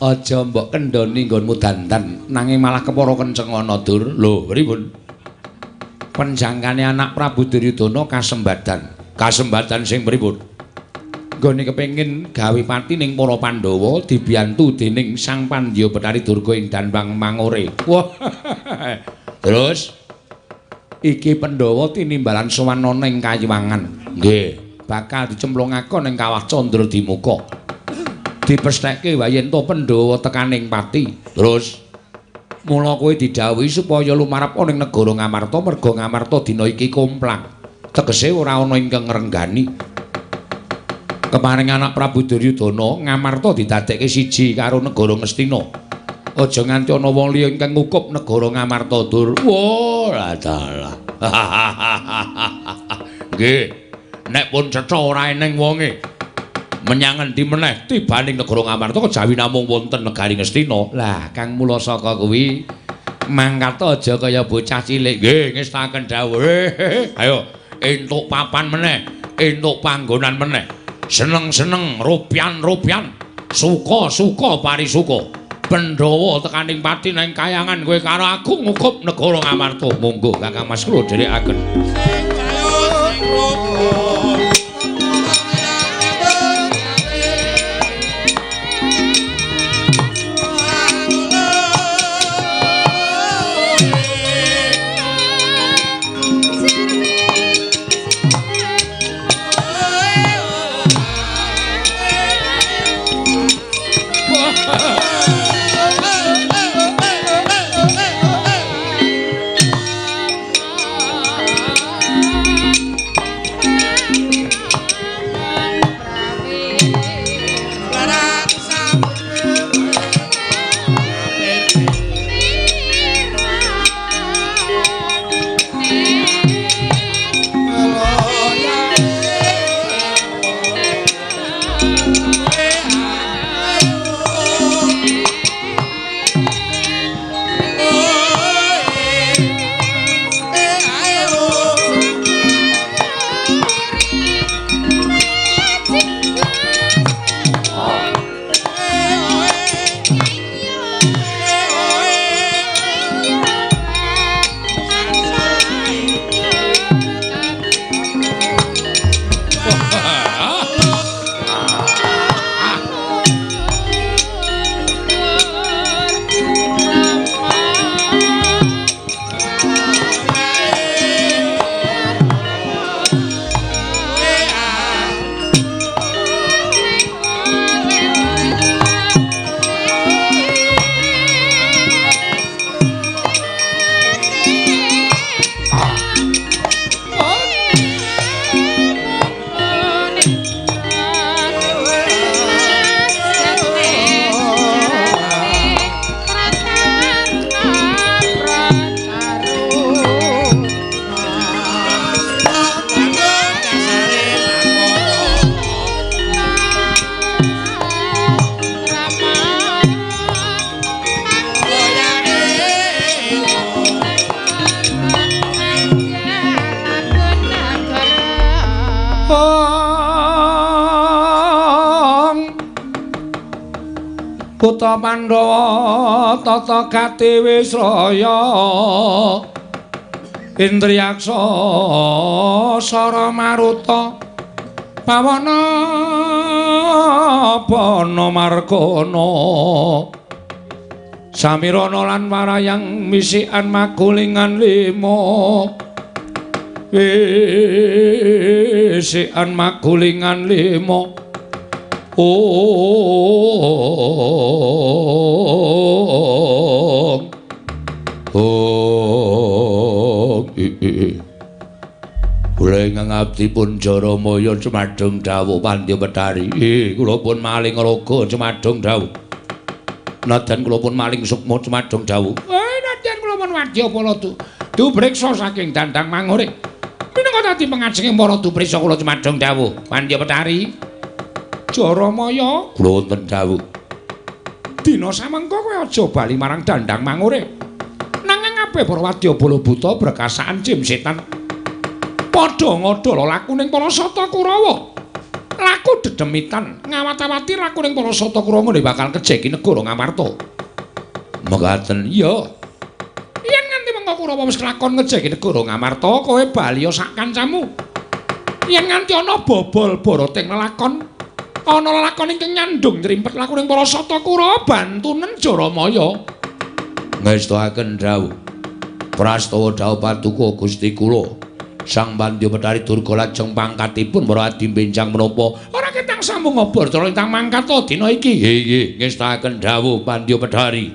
Aja mbok kendhoni nggonmu dandan nanging malah kepara kenceng ana dur. Lho, pripun? Penjangkane anak Prabu Duryudana kasembadan. Kasembadan sing pripun? Nggone kepengin gawe pati ning para Pandhawa dibiyantu dening Sang Pandya Bathari Durga ing Danwang Mangore. Wah. Terus iki Pandhawa tinimbalan sowan ana ing Kayiwangan. Nggih, bakal dicemplungake ning Kawah Candra Dimuka. Dipestheke wayenta Pandhawa tekaning pati. Terus mula kowe didhawuhi supaya lumarep ning negara Ngamarta merga Ngamarta dina iki komplang. Tegese ora ana ingkang ngrenggani. Kemaring anak Prabu Duryudana Ngamarta didadekke siji karo negara Ngastina. Aja nganti ana wong liya ingkang ngukup negara Ngamarta dur. Wah, dalah. Nggih, nek pun cetha ora eneng wonge. Menyang endi meneh tibaning negara Ngamarta kejawi namung wonten negari Ngastina. Lah, kang mula saka kuwi mangkat aja kaya bocah cilik. Nggih, ngestaken dawuh. Ayo entuk papan meneh, entuk panggonan meneh. Seneng-seneng, rupian-rupian, suka-suka parisuka. Pandhawa tekaning pati nang kayangan kowe karo aku ngukup negara Ngamarta. Monggo Kakang Mas kula dherekaken. Sing jayo sing rupa. Kutha Pandhawa tata gati wisraya Indriyaksa Sara Maruta Pawana Bana Margana Samirana lan warayang misikan magulingan lima wisikan magulingan lima. Ong. Ong. Kula ingkang abdi pun Jaramaya cumadung dawuh Pandya Betari. Kula pun maling raga cumadung dawuh. Nadyan kula pun maling sukma cumadung dawuh. Nadyan kula pun wadyabala dupriksa saking Dandang Mangure. Minangka dadi pangajenge para dupriksa kula cumadung dawuh Pandya Betari. Jaramaya kula wonten dawuh. Dina samengko kowe aja bali marang Dandang Mangure. Nanging kabeh para wadyabala buta brekasaan jim setan padha ngodol lakuning para Sata Kurawa. Laku dedemitan ngawat-awati lakuning para Sata Kurawa bakal kejeki negara Ngamarta. Mekaten iya. Yen nganti mengko Kurawa wis kelakon ngejeki negara Ngamarta, kowe bali sak kancamu. Yen nganti ana bobol barating lelakon, ana lelakon ingkang nyandung nyrimpet lakuning para Sata Kurawa bantunen Jaramaya. Ngestoaken dawuh. Prastawa dawuh paduka Gusti kula. Sang Pandya Betari Durga lajeng pangkatipun para adi benjang menapa ora ketang sambung ngobor cara ingkang mangkat dina iki. Nggih, nggih, ngestakaken dawuh Pandya Betari.